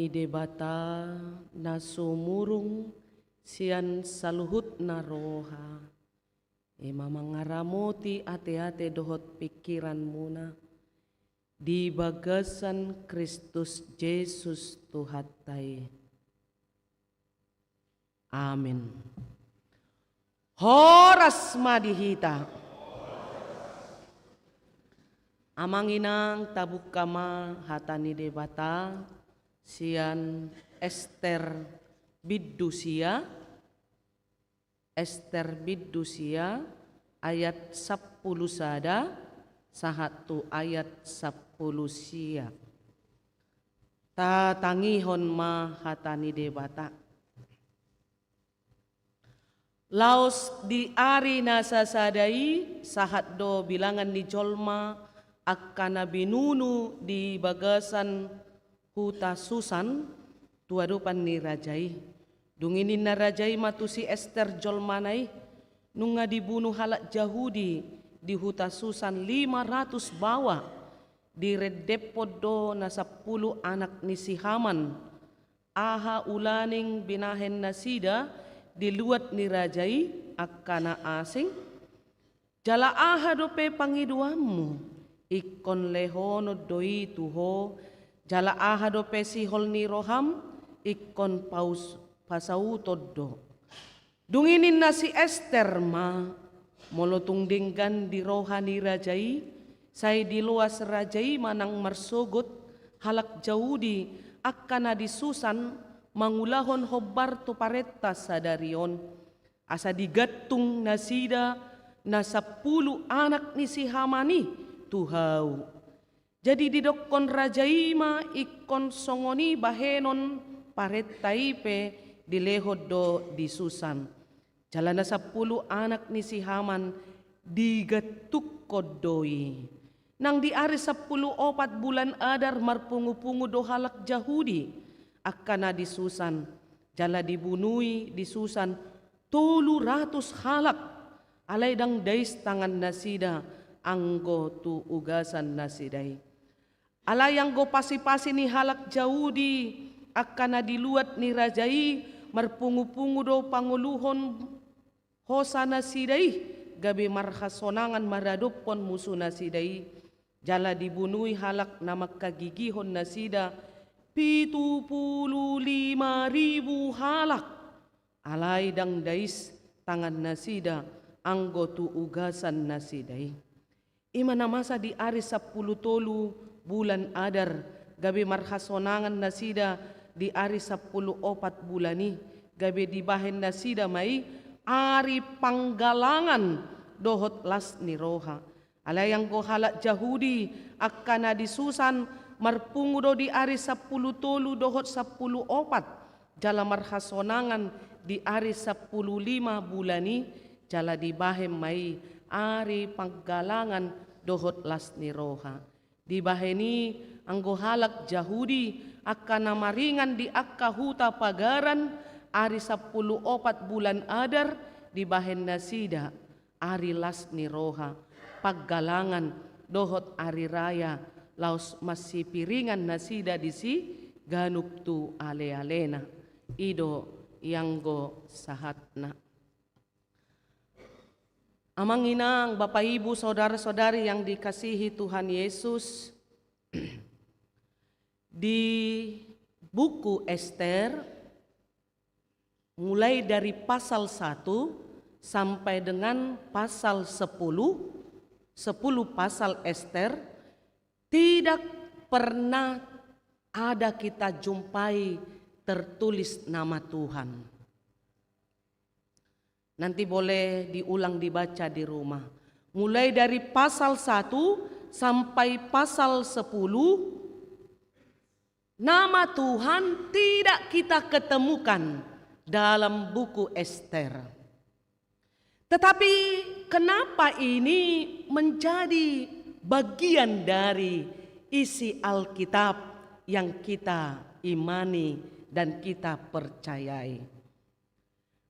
Debata na sumurung sian saluhutna roha, i ma mangaramoti ateate dohot pingkiranmuna di bagasan Kristus Jesus Tuhanta i. Amin. Horas ma di hita. Amang inang, tabuka ma hata ni Debata sian Ester bindu sia, Ester bindu sia, ayat sampulu sada sahat tu ayat sampulu sia. Tatangihon ma hata ni Debata. Laos di ari na sasada i, sahat do bilangan ni jolma angka na binunu di bagasan huta Susan, tu adopan ni raja i. Dung i ninna raja i ma tu si Ester jolmana i, nunga dibunu halak Jahudi di huta Susan lima ratus baoa, direndephon do na sampulu anak ni si Haman. Aha ulaning binahen nasida di luat ni raja i angka na asing? Jala aha dope pangidoanmu, ingkon lehonon do i tu ho, jala aha dope sihol ni roham, ingkon paus-, pasauton do. Dung i ninna si Ester ma, molo tung denggan di roha ni raja i, sai diloas raja i ma nang marsogot halak Jahudi angka na di Susan mangulahon hombar tu parenta sadari on, asa digantung nasida na sampulu anak ni si Haman i tu hau. Jadi didokkon raja i ma ingkon songon i bahenon parenta i pe dilehon do di Susan. Jala na sampulu anak ni si Haman digantungkon do i. Nang di ari sampulu opat bulan Adar marpungupungu do halak Jahudi angka na di Susan, jala dibunui di Susan tolu ratus halak, alai ndang dais tangan nasida anggo tu ugasan nasida i. Alai anggo pasipasi ni halak Jahudi angka na di luat ni raja i marpungupungu do pangoluhon hosa nasida i, gabe marhasonangan maradophon musu nasida i. Jala dibunui halak na mangkagigihon nasida pitu pulu lima ribu halak. Alai ndang dais tangan nasida anggo tu ugasan nasida i. I ma na masa di ari sampulu tolu bulan Adar, gabe marhasonangan nasida di ari sampulu opat bulan i, gabe dibahen nasida ma i ari panggalangan dohot las ni roha. Alai anggo halak Jahudi angka na di Susan marpungu do di ari sampulu tolu dohot sampulu opat, jala marhasonangan di ari sampulu lima bulan i, jala dibahen ma i ari panggalangan dohot las ni roha. Dibahen i anggo halak Jahudi angka na maringan di angka huta pagaran, ari sampulu opat bulan Adar dibahen nasida ari las ni roha, panggalangan dohot ari raya, laos masipiringan nasida disi ganup tu alealena. I do i anggo sahatna. Amang inang, Bapak Ibu, saudara-saudari yang dikasihi Tuhan Yesus, di buku Ester, mulai dari pasal satu sampai dengan pasal sepuluh, sepuluh pasal Ester, tidak pernah ada kita jumpai tertulis nama Tuhan. Nanti boleh diulang dibaca di rumah. Mulai dari pasal satu sampai pasal sepuluh, nama Tuhan tidak kita ketemukan dalam buku Ester. Tetapi kenapa ini menjadi bagian dari isi Alkitab yang kita imani dan kita percayai?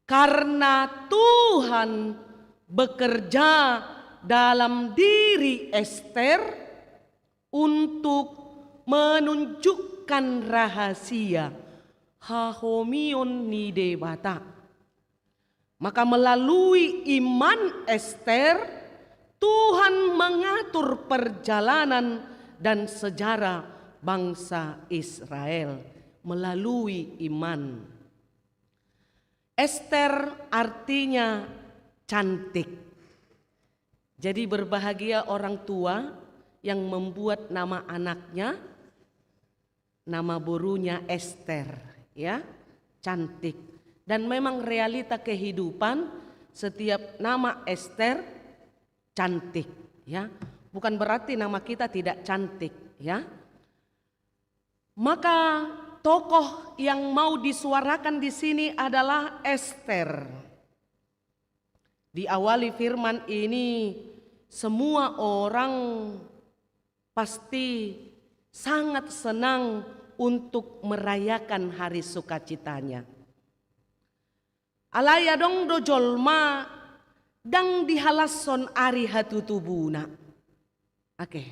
Karena Tuhan bekerja dalam diri Ester untuk menunjukkan menyembunyikan rahasia hahomion ni Debata. Maka melalui iman Ester, Tuhan mengatur perjalanan dan sejarah bangsa Israel melalui iman. Ester artinya cantik. Jadi berbahagia orang tua yang membuat nama anaknya, nama borunya Ester, ya, cantik. Dan memang realita kehidupan, setiap nama Ester cantik, ya. Bukan berarti nama kita tidak cantik, ya. Maka tokoh yang mau disuarakan di sini adalah Ester. Diawali firman ini, semua orang pasti sangat senang untuk merayakan hari sukacitanya. Alai adong do jolma ndang dihalashon ari hatutubuna. Oke.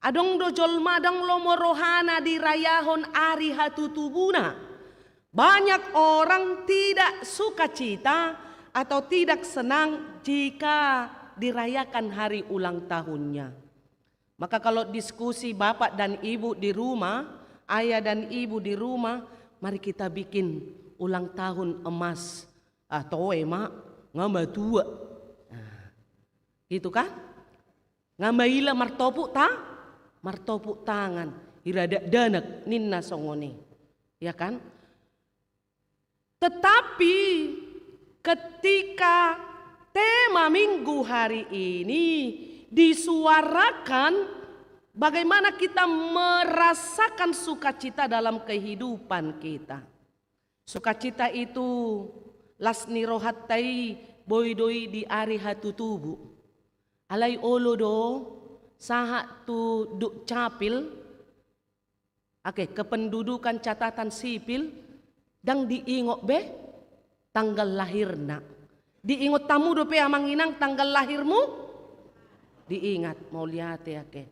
Adong do jolma ndang lomo rohana dirayahon ari hatutubuna. Banyak orang tidak sukacita atau tidak senang jika dirayakan hari ulang tahunnya. Maka kalau diskusi bapak dan ibu di rumah, ayah dan ibu di rumah, mari kita bikin ulang tahun emas. Ah, toe ma, nga matua. Nah, gitu kan? Nga maila martopuk ta, martopuk tangan. Ira dakdanak ninna songon i. Ya kan? Tetapi ketika tema minggu hari ini disuarakan, bagaimana kita merasakan sukacita dalam kehidupan kita. Sukacita itu las ni rohanta i boi do i di ari hatutubu. Alai olo do sahat tu dukcapil, oke, kependudukan catatan sipil, ndang diingot be tanggal lahirna. Diingot hamu dope amang inang tanggal lahirmu? Diingat, mauliate, oke.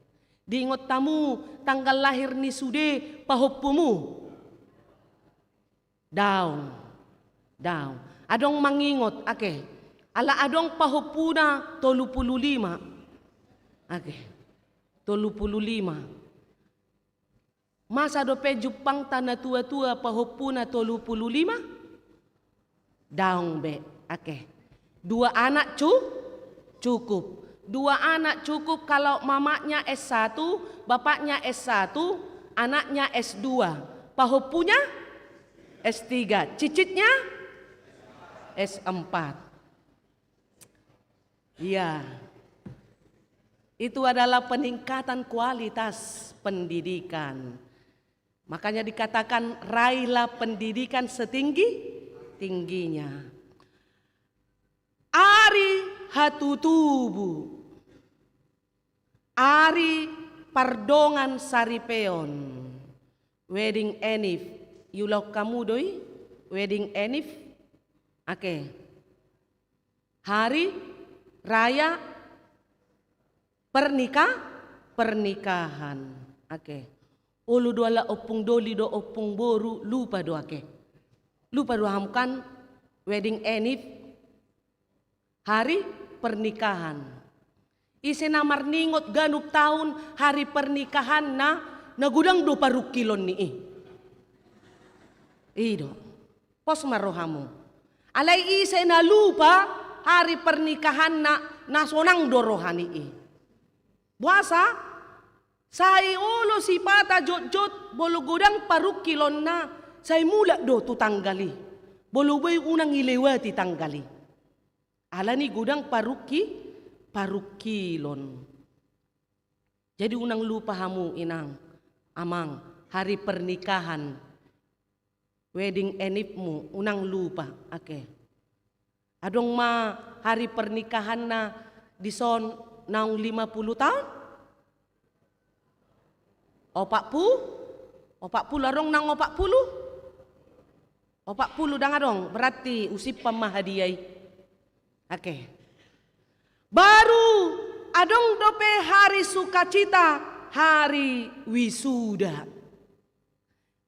Diingot hamu tanggal lahir ni sude pahompumu? Daong. Daong. Adong mangingot, oke. Ala adong pahompuna tolu pulu lima. Oke. Tolu pulu lima. Masa dope jumpangta na tua-tua pahompuna tolu pulu lima? Daong be. Oke. Dua anak cu-, cukup. Dua anak cukup kalau mamanya S satu, bapaknya S satu, anaknya S dua. Pahompunya S tiga, cicitnya S empat. Iya. Itu adalah peningkatan kualitas pendidikan. Makanya dikatakan, raihlah pendidikan setinggi-tingginya. Ari hatutubu. Ari pardongan saripeon. Wedding enif. Iulahon hamu do i? Wedding enif. Oke. Hari raya pernika-, pernikahan. Oke. Olo do ala ompung doli do ompung boru, lupa do, oke. Lupa do hamu kan wedding enif, hari pernikahan. Ise na marningot ganup taon hari pernikahanna, na godang do parungkilon ni i. I do. Pos ma rohamu. Alai ise na lupa hari pernikahanna, na sonang do roha ni i. Boasa? Sai olo sipata jotjot, molo godang parungkilonna, sai mulak do tu tanggal i. Molo boi unang ilewati tanggal i. Alani godang parungki-, parungkilon. Jadi unang lupa hamu inang, amang, hari pernikahan, wedding enifmu, unang lupa, oke. Adong ma hari pernikahanna dison naung lima pulu taon? Opat pu-, opat pulu, adong naung opat pulu? Opat pulu ndang adong, berarti husimpan ma hadia i. Oke. Baru adong dope hari sukacita, hari wisuda.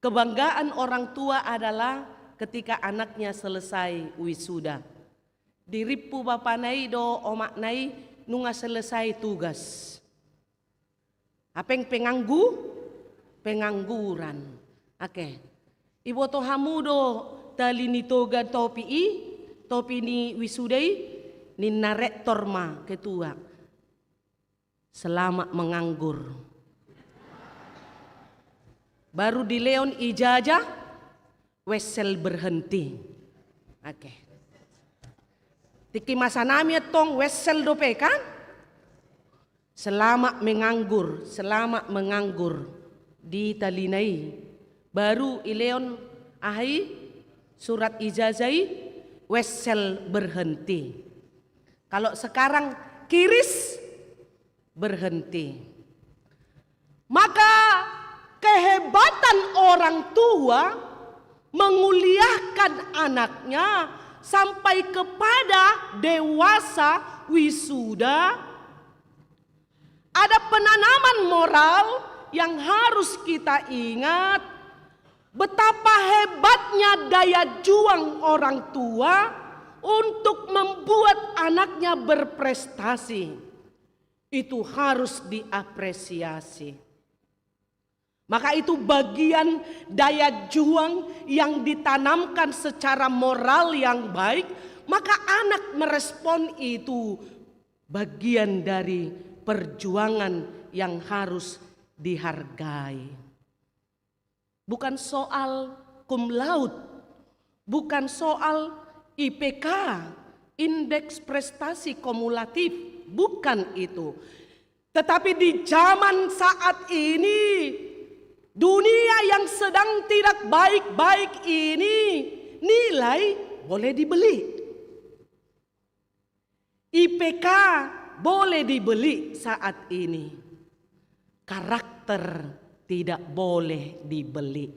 Kebanggaan orang tua adalah ketika anaknya selesai wisuda. Dirimpu bapana i dohot omakna i nunga selesai tugas. Hapeng penganggu-, pengangguran. Oke. Iboto hamu do tali ni toga topi i, topi ni wisuda i, ninna rektor ma ketua. Selamat menganggur. Baru dilehon ijazah, wesel berhenti. Oke. Tingki masa nami antong wesel dope kan? Selamat menganggur, selamat menganggur di talina i. Baru ilehon aha i, surat ijazah i, wesel berhenti. Kalau sekarang kiris, berhenti. Maka kehebatan orang tua menguliahkan anaknya sampai kepada dewasa wisuda. Ada penanaman moral yang harus kita ingat, betapa hebatnya daya juang orang tua untuk membuat anaknya berprestasi. Itu harus diapresiasi. Maka itu bagian daya juang yang ditanamkan secara moral yang baik, maka anak merespon itu bagian dari perjuangan yang harus dihargai. Bukan soal cum laude, bukan soal I P K, indeks prestasi kumulatif, bukan itu. Tetapi di zaman saat ini, dunia yang sedang tidak baik-baik ini, nilai boleh dibeli. I P K boleh dibeli saat ini. Karakter tidak boleh dibeli.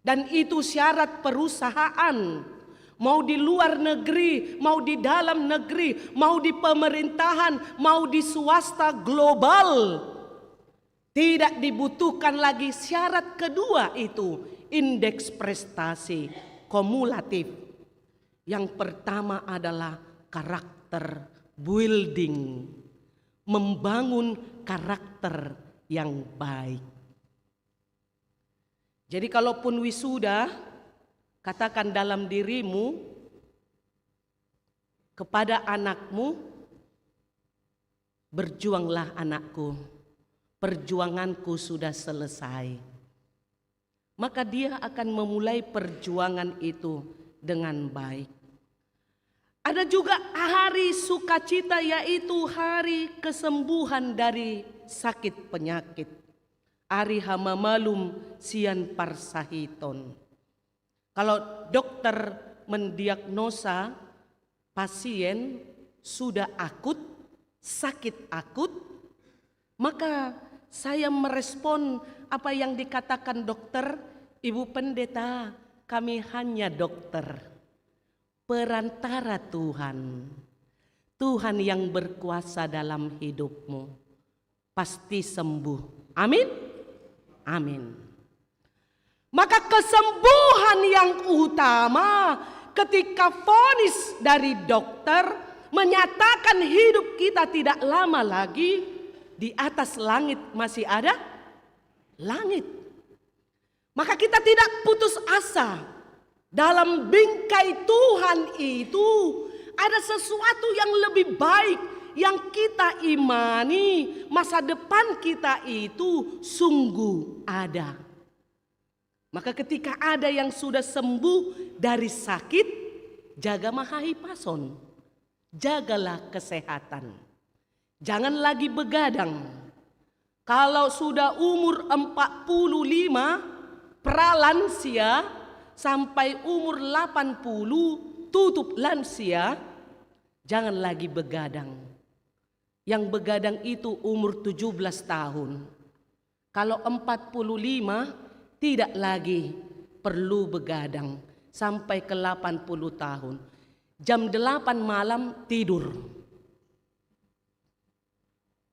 Dan itu syarat perusahaan. Mau di luar negeri, mau di dalam negeri, mau di pemerintahan, mau di swasta global. Tidak dibutuhkan lagi syarat kedua itu, indeks prestasi kumulatif. Yang pertama adalah karakter building, membangun karakter yang baik. Jadi kalaupun wisuda, katakan dalam dirimu kepada anakmu, "Berjuanglah, anakku, perjuanganku sudah selesai." Maka dia akan memulai perjuangan itu dengan baik. Ada juga hari sukacita, yaitu hari kesembuhan dari sakit penyakit. Ari hamamalum sian parsahiton. Kalau dokter mendiagnosa pasien sudah akut, sakit akut, maka saya merespon apa yang dikatakan dokter, "Ibu Pendeta, kami hanya dokter, perantara Tuhan. Tuhan yang berkuasa dalam hidupmu." Pasti sembuh. Amin? Amin. Maka kesembuhan yang utama ketika vonis dari dokter menyatakan hidup kita tidak lama lagi, di atas langit masih ada langit. Maka kita tidak putus asa. Dalam bingkai Tuhan itu ada sesuatu yang lebih baik yang kita imani, masa depan kita itu sungguh ada. Maka ketika ada yang sudah sembuh dari sakit, jaga ma hahipason. Jagalah kesehatan. Jangan lagi begadang. Kalau sudah umur empat puluh lima, pralansia, sampai umur delapan puluh, tutup lansia, jangan lagi begadang. Yang begadang itu umur tujuh belas tahun. Kalau empat puluh lima, tidak lagi perlu begadang sampai ke delapan puluh tahun. Jam delapan malam tidur.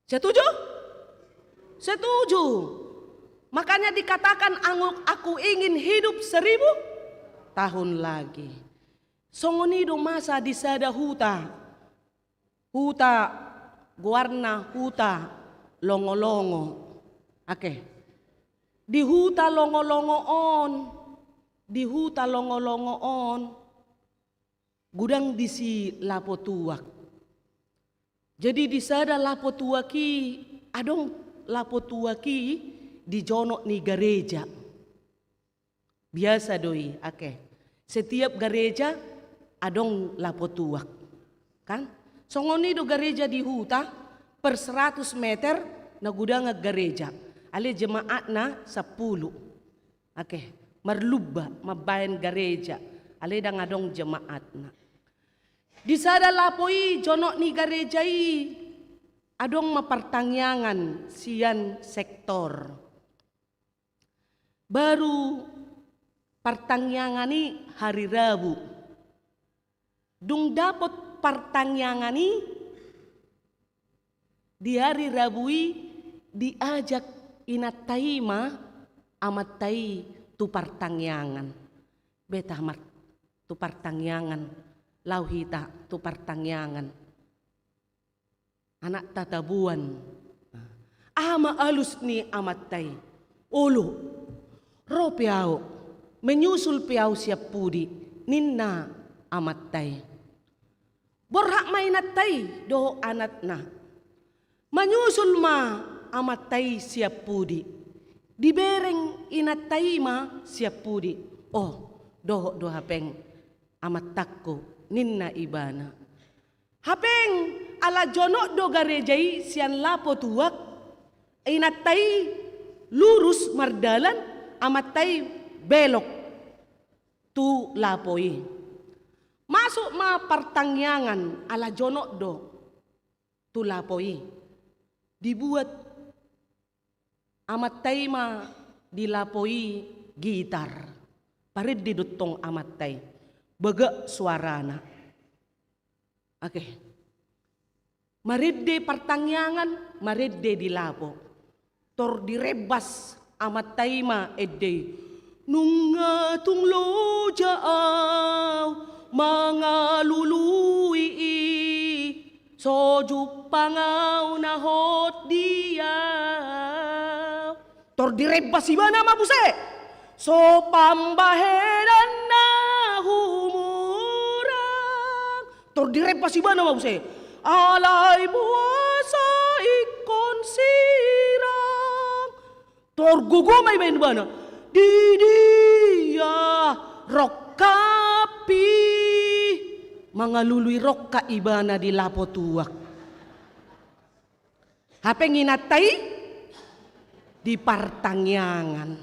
Setuju? Setuju. Makanya dikatakan, "Aku, aku ingin hidup seribu tahun lagi." Songon i do masa di sada huta. Huta, goarna Huta Longolongo. Oke. Di Huta Longolongo on, di Huta Longolongo on, godang disi lapo tuak. Jadi di sada lapo tuak i, adong lapo tuak i di jonok ni gareja. Biasa do i, oke. Setiap gareja adong lapo tuak. Kan? Songon i do gareja di huta, per seratus meter na godangan gareja. Alai jemaatna sampulu. Oke, marlumba mambaen gareja, alai ndang adong jemaatna. Di sada lapo i, jonok ni gareja i, adong ma partangiangan sian sektor. Baru partangiangan i hari Rabu. Dung dapot partangiangan i, di hari Rabu i diajak inanta i ma amanta i tu partangiangan. Beta ma tu partangiangan, laho hita tu partangiangan. Anak tatabuan. Aha ma alus ni amanta i? Olo, ro pe ahu, menyusul pe ahu sian pudi, ninna amanta i. Borhat ma inanta i dohot anakna. Manyusul ma amanta i sian pudi. Dibereng inanta i ma sian pudi. O, dohot do hapeng amantangku, ninna ibana. Hapeng ala jonok do gareja i sian lapo tuak, inanta i lurus mardalan, amanta i belok tu lapo i. Masuk ma partangiangan ala jonok do tu lapo i. Dibuat amanta i ma di lapo i gitar. Marende do tong amanta i. Bagak suarana. Oke. Marende partangiangan, marende di lapo. Tor dirembas amanta i ma ende i. Nunga tung loja ahu mangalului i, so jumpang ahu na hot di ahu. Tor dirembas ibana ma muse. So pambahenan na humurang. Tor dirembas ibana ma muse. Alai boasa ingkon sirang. Tor gogo ma ibaen ibana. Di dia rongkappi. Mangalului rongkap ibana di lapo tuak. Hapeng inanta i di partangiangan.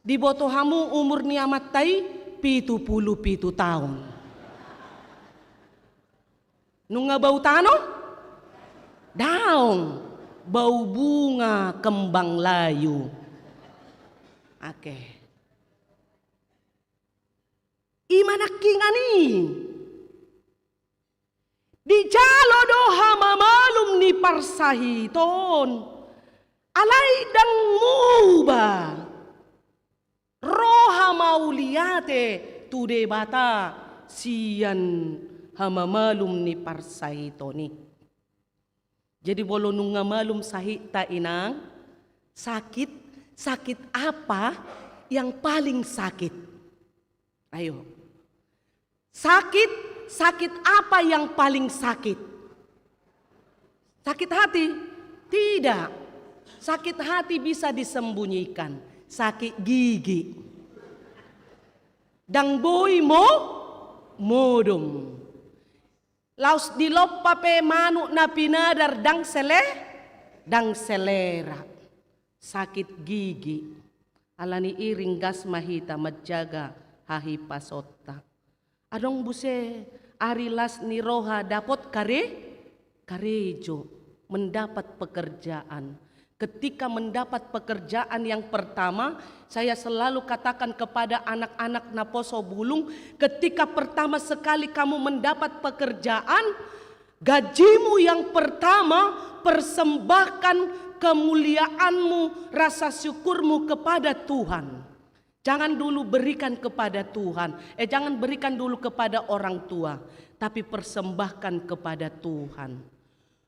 Diboto hamu umur ni amanta i? Pitu pulu pitu taon. Nunga bau tano? Daong, bau bunga kembang layu. Oke. I ma nangkiningan i. Dijalo do hamamalum ni parsahiton. Alai ndang muba roha mauliate tu Debata sian hamamalum ni parsahiton i. Jadi molo nunga malum sahitta inang, sakit, sakit apa yang paling sakit? Ayo. Sakit, sakit apa yang paling sakit? Sakit hati? Tidak. Sakit hati bisa disembunyikan. Sakit gigi. Ndang boi mo, modom. Laos dilompa pe manuk na pinadar ndang sele, ndang selera. Sakit gigi. Alani i ringgas ma hita manjaga hahipasonta. Adong muse ari las ni roha dapot kare, karejo, mendapat pekerjaan. Ketika mendapat pekerjaan yang pertama, saya selalu katakan kepada anak-anak naposo bulung, ketika pertama sekali kamu mendapat pekerjaan, gajimu yang pertama, persembahkan kemuliaanmu, rasa syukurmu kepada Tuhan. Jangan dulu berikan kepada Tuhan, eh, jangan berikan dulu kepada orang tua, tapi persembahkan kepada Tuhan,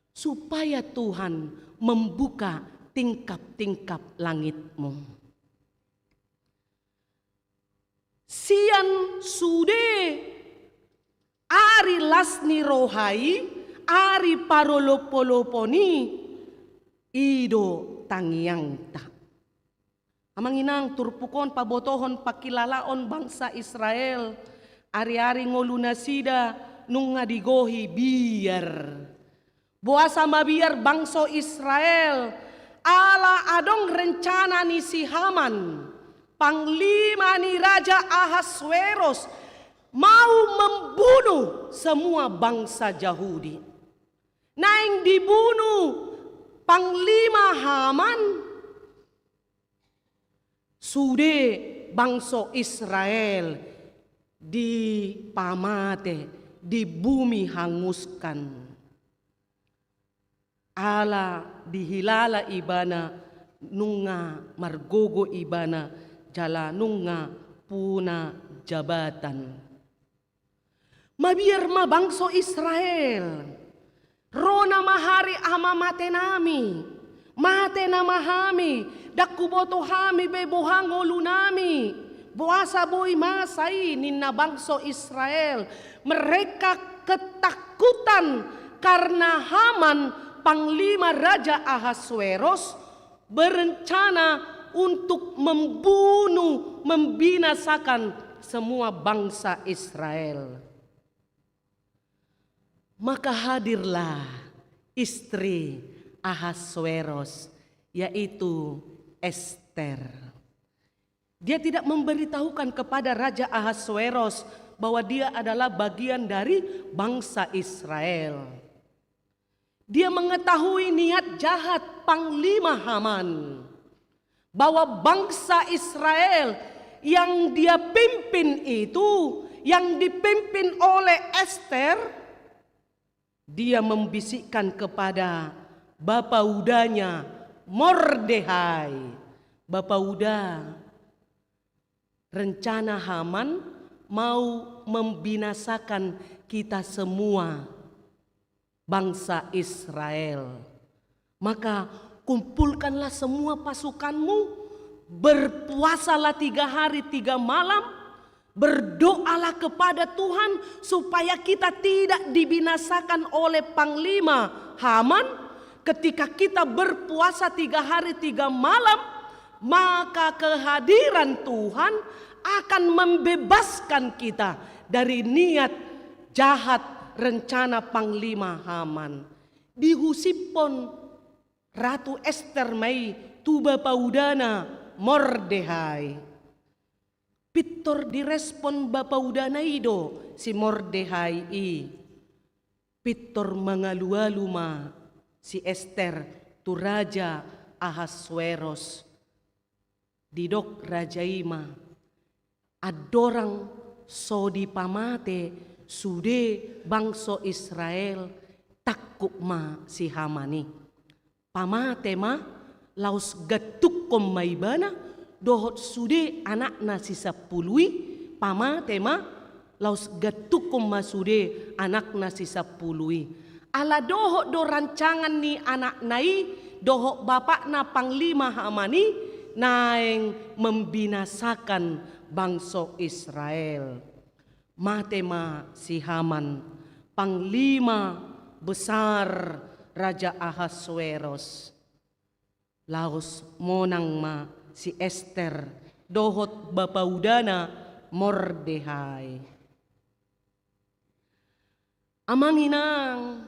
supaya Tuhan membuka tingkap-tingkap langitmu. Sian sude ari las ni roha i, ari parolopolopon i, i do tangiangta. Amang inang, turpuk on pabotohon, pangkilalaon bangsa Israel, ari-ari ngolunasida nunga digohi biar. Boasa mabiar bangso Israel? Ala adong rencana ni si Haman, panglima ni Raja Ahasweros, mau membunuh semua bangsa Jahudi. Naeng dibunu panglima Haman, sude bangso Israel dipamate di bumi hanguskan. Ala dihilala ibana nunga margogo ibana jala nunga puna jabatan. Mabiar ma bangso Israel. Ro nama ari, Ama, mate nami. Mate nama hami, ndang huboto hami be boha ngolu nami. Boasa boi masa i, ninna bangso Israel. Mereka ketakutan karena Haman, panglima Raja Ahasweros, berencana untuk membunuh, membinasakan semua bangsa Israel. Maka hadirlah istri Ahasweros, yaitu Ester. Dia tidak memberitahukan kepada Raja Ahasweros bahwa dia adalah bagian dari bangsa Israel. Dia mengetahui niat jahat Panglima Haman, bahwa bangsa Israel yang dia pimpin itu, yang dipimpin oleh Ester, dia membisikkan kepada bapaudanya Mordehai, "Bapauda, rencana Haman mau membinasakan kita semua, bangsa Israel. Maka kumpulkanlah semua pasukanmu, berpuasalah tiga hari tiga malam, berdoalah kepada Tuhan supaya kita tidak dibinasakan oleh Panglima Haman. Ketika kita berpuasa tiga hari tiga malam, maka kehadiran Tuhan akan membebaskan kita dari niat jahat rencana Panglima Haman." Dihusipkon Ratu Ester ma i tu bapaudana Mordehai. Pintor direspon bapaudana i do si Mordehai i. Pintor mangalualu ma si Ester tu Raja Ahasweros. Didok raja i ma, "Andorang so dipamate sude bangso Israel, tangkup ma si Haman i. Pamate ma, laos gantungkon ma ibana dohot sude anakna sisampulu i, pamate ma, laos gantungkon ma sude anakna sisampulu i. Ala dohot do rancangan ni anakna i dohot bapakna Panglima Haman i naeng membinasakan bangso Israel." Mate ma si Haman, panglima besar Raja Ahasweros. Laos monang ma si Ester dohot bapaudana Mordehai. Amang inang,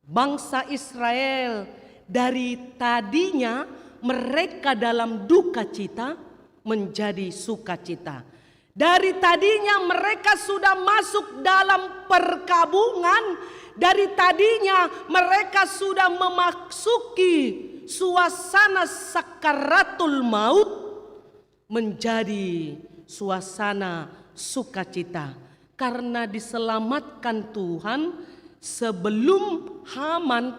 bangsa Israel dari tadinya mereka dalam duka cita menjadi sukacita. Dari tadinya mereka sudah masuk dalam perkabungan, dari tadinya mereka sudah memasuki suasana sakaratul maut, menjadi suasana sukacita karena diselamatkan Tuhan sebelum Haman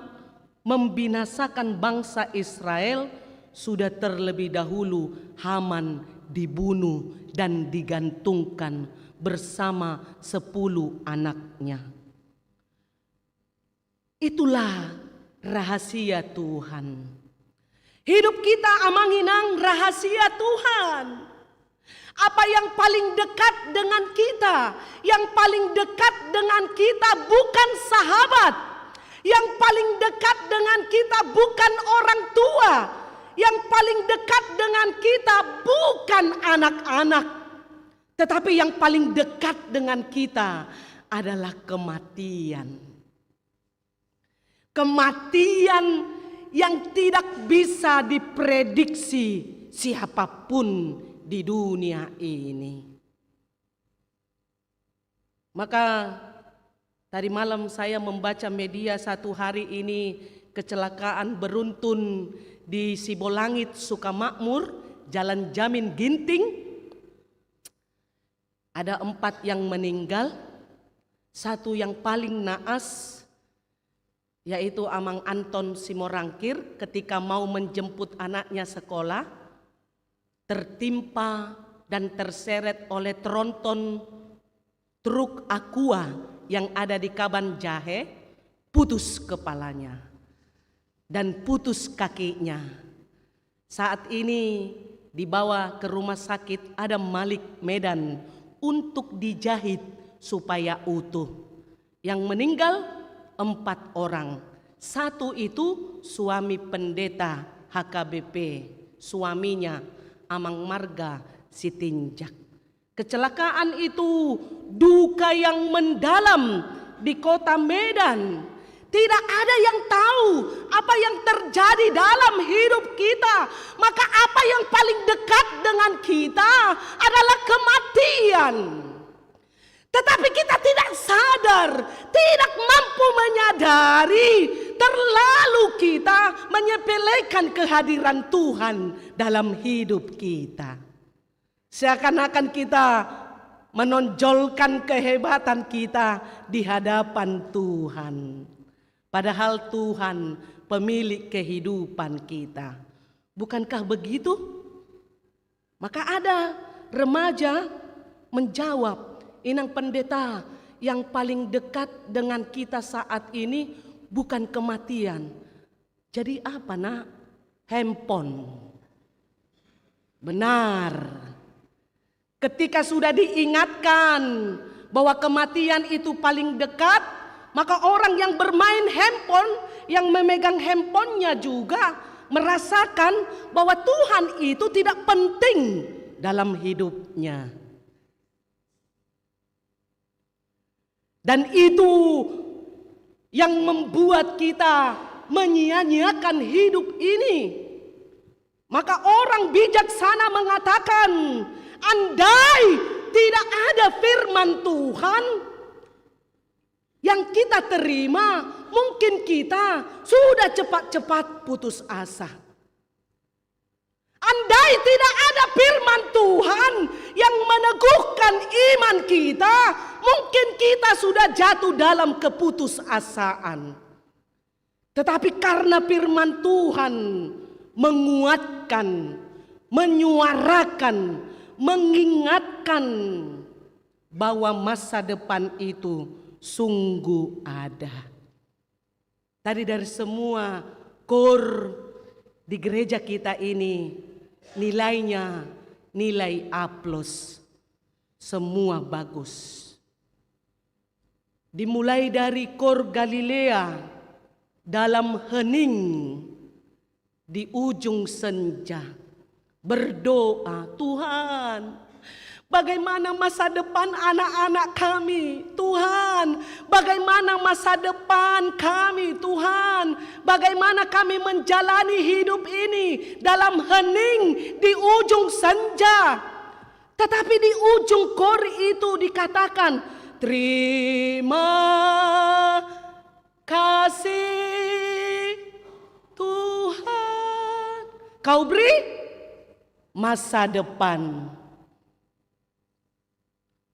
membinasakan bangsa Israel, sudah terlebih dahulu Haman dibunuh dan digantungkan bersama sepuluh anaknya. Itulah rahasia Tuhan. Hidup kita, Amang Inang, rahasia Tuhan. Apa yang paling dekat dengan kita? Yang paling dekat dengan kita bukan sahabat. Yang paling dekat dengan kita bukan orang tua. Yang paling dekat dengan kita bukan anak-anak. Tetapi yang paling dekat dengan kita adalah kematian. Kematian yang tidak bisa diprediksi siapapun di dunia ini. Maka tadi malam saya membaca media, satu hari ini kecelakaan beruntun di Sibolangit Sukamakmur, Jalan Jamin Ginting. Ada empat yang meninggal, satu yang paling naas, yaitu Amang Anton Simorangkir, ketika mau menjemput anaknya sekolah, tertimpa dan terseret oleh tronton truk Aqua yang ada di Kabanjahe, putus kepalanya dan putus kakinya. Saat ini dibawa ke Rumah Sakit Adam Malik Medan untuk dijahit supaya utuh. Yang meninggal empat orang. Satu itu suami pendeta H K B P, suaminya Amang Marga Sitinjak. Kecelakaan itu duka yang mendalam di kota Medan. Tidak ada yang tahu apa yang terjadi dalam hidup kita. Maka apa yang paling dekat dengan kita adalah kematian. Tetapi kita tidak sadar, tidak mampu menyadari, terlalu kita menyepelekan kehadiran Tuhan dalam hidup kita. Seakan-akan kita menonjolkan kehebatan kita di hadapan Tuhan. Padahal Tuhan pemilik kehidupan kita. Bukankah begitu? Maka ada remaja menjawab, "Inang Pendeta, yang paling dekat dengan kita saat ini bukan kematian." "Jadi apa, Nak?" "Handphone." Benar. Ketika sudah diingatkan bahwa kematian itu paling dekat, maka orang yang bermain handphone, yang memegang handphonenya juga merasakan bahwa Tuhan itu tidak penting dalam hidupnya. Dan itu yang membuat kita menyia-nyiakan hidup ini. Maka orang bijaksana mengatakan, andai tidak ada firman Tuhan yang kita terima, mungkin kita sudah cepat-cepat putus asa. Andai tidak ada firman Tuhan yang meneguhkan iman kita, mungkin kita sudah jatuh dalam keputusasaan. Tetapi karena firman Tuhan menguatkan, menyuarakan, mengingatkan bahwa masa depan itu sungguh ada. Tadi dari semua kor di gereja kita ini, nilainya nilai A plus. Semua bagus. Dimulai dari Kor Galilea, Dalam Hening, Di Ujung Senja. Berdoa, "Tuhan, bagaimana masa depan anak-anak kami, Tuhan? Bagaimana masa depan kami, Tuhan? Bagaimana kami menjalani hidup ini dalam hening di ujung senja?" Tetapi di ujung kor itu dikatakan, "Terima kasih, Tuhan." Kau beri masa depan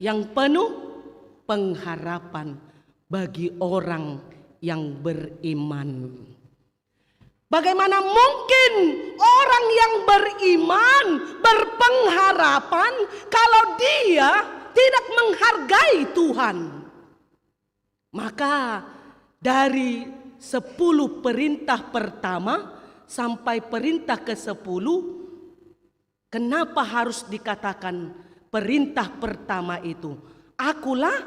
yang penuh pengharapan bagi orang yang beriman. Bagaimana mungkin orang yang beriman, berpengharapan, kalau dia tidak menghargai Tuhan? Maka dari sepuluh perintah pertama sampai perintah kesepuluh, kenapa harus dikatakan perintah pertama itu, "Akulah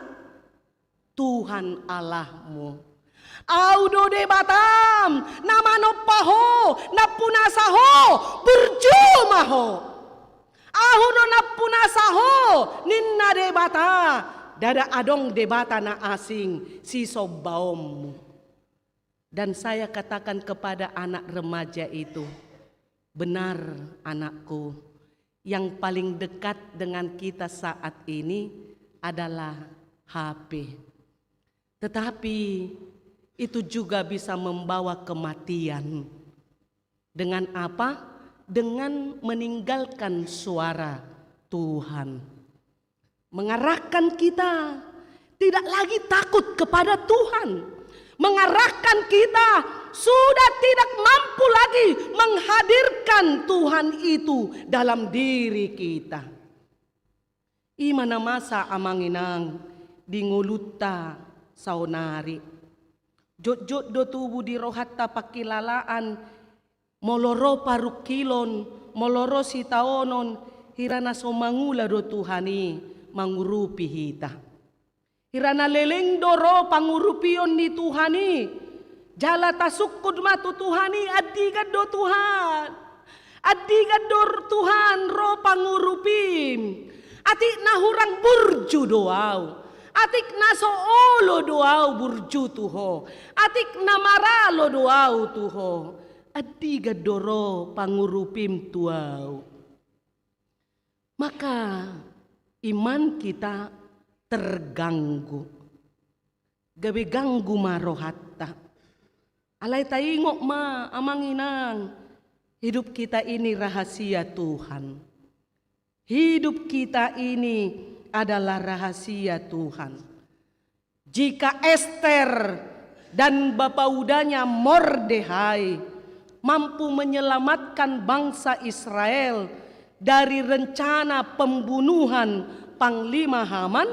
Tuhan Allahmu"? Au do Debatam, na manompa ho, nampunasa ho, burju ma ho. Ahu do nampunasa ho, ninna Debata, ndada adong debata na asing sisombaonmu. Dan saya katakan kepada anak remaja itu, benar, anakku, yang paling dekat dengan kita saat ini adalah H P. Tetapi itu juga bisa membawa kematian. Dengan apa? Dengan meninggalkan suara Tuhan. Mengarahkan kita tidak lagi takut kepada Tuhan. Mengarahkan kita sudah tidak mampu lagi menghadirkan Tuhan itu dalam diri kita. I ma na masa, amang inang, di ngolunta saonari. Jotjot do tubu di rohanta pangkilalaan, molo ro parungkilon, molo ro sitaonon, hira na so mangula do Tuhan i mangurupi hita. Hira na leleng do ro pangurupion ni Tuhan i. Jala tasungkun ma tu Tuhan i, andigan do Tuhan. Andigan do Tuhan ro pangurupim. Atik na hurang burju do au. Atik na so olo do au burju tu ho. Atik na maralo do au tu ho. Andigan do ro pangurupim tu au. Maka iman kita terganggu. Gabe ganggu ma rohanta. Alai taingot ma, amang inang, hidup kita ini rahasia Tuhan. Hidup kita ini adalah rahasia Tuhan. Jika Ester dan bapaudanya Mordehai mampu menyelamatkan bangsa Israel dari rencana pembunuhan Panglima Haman,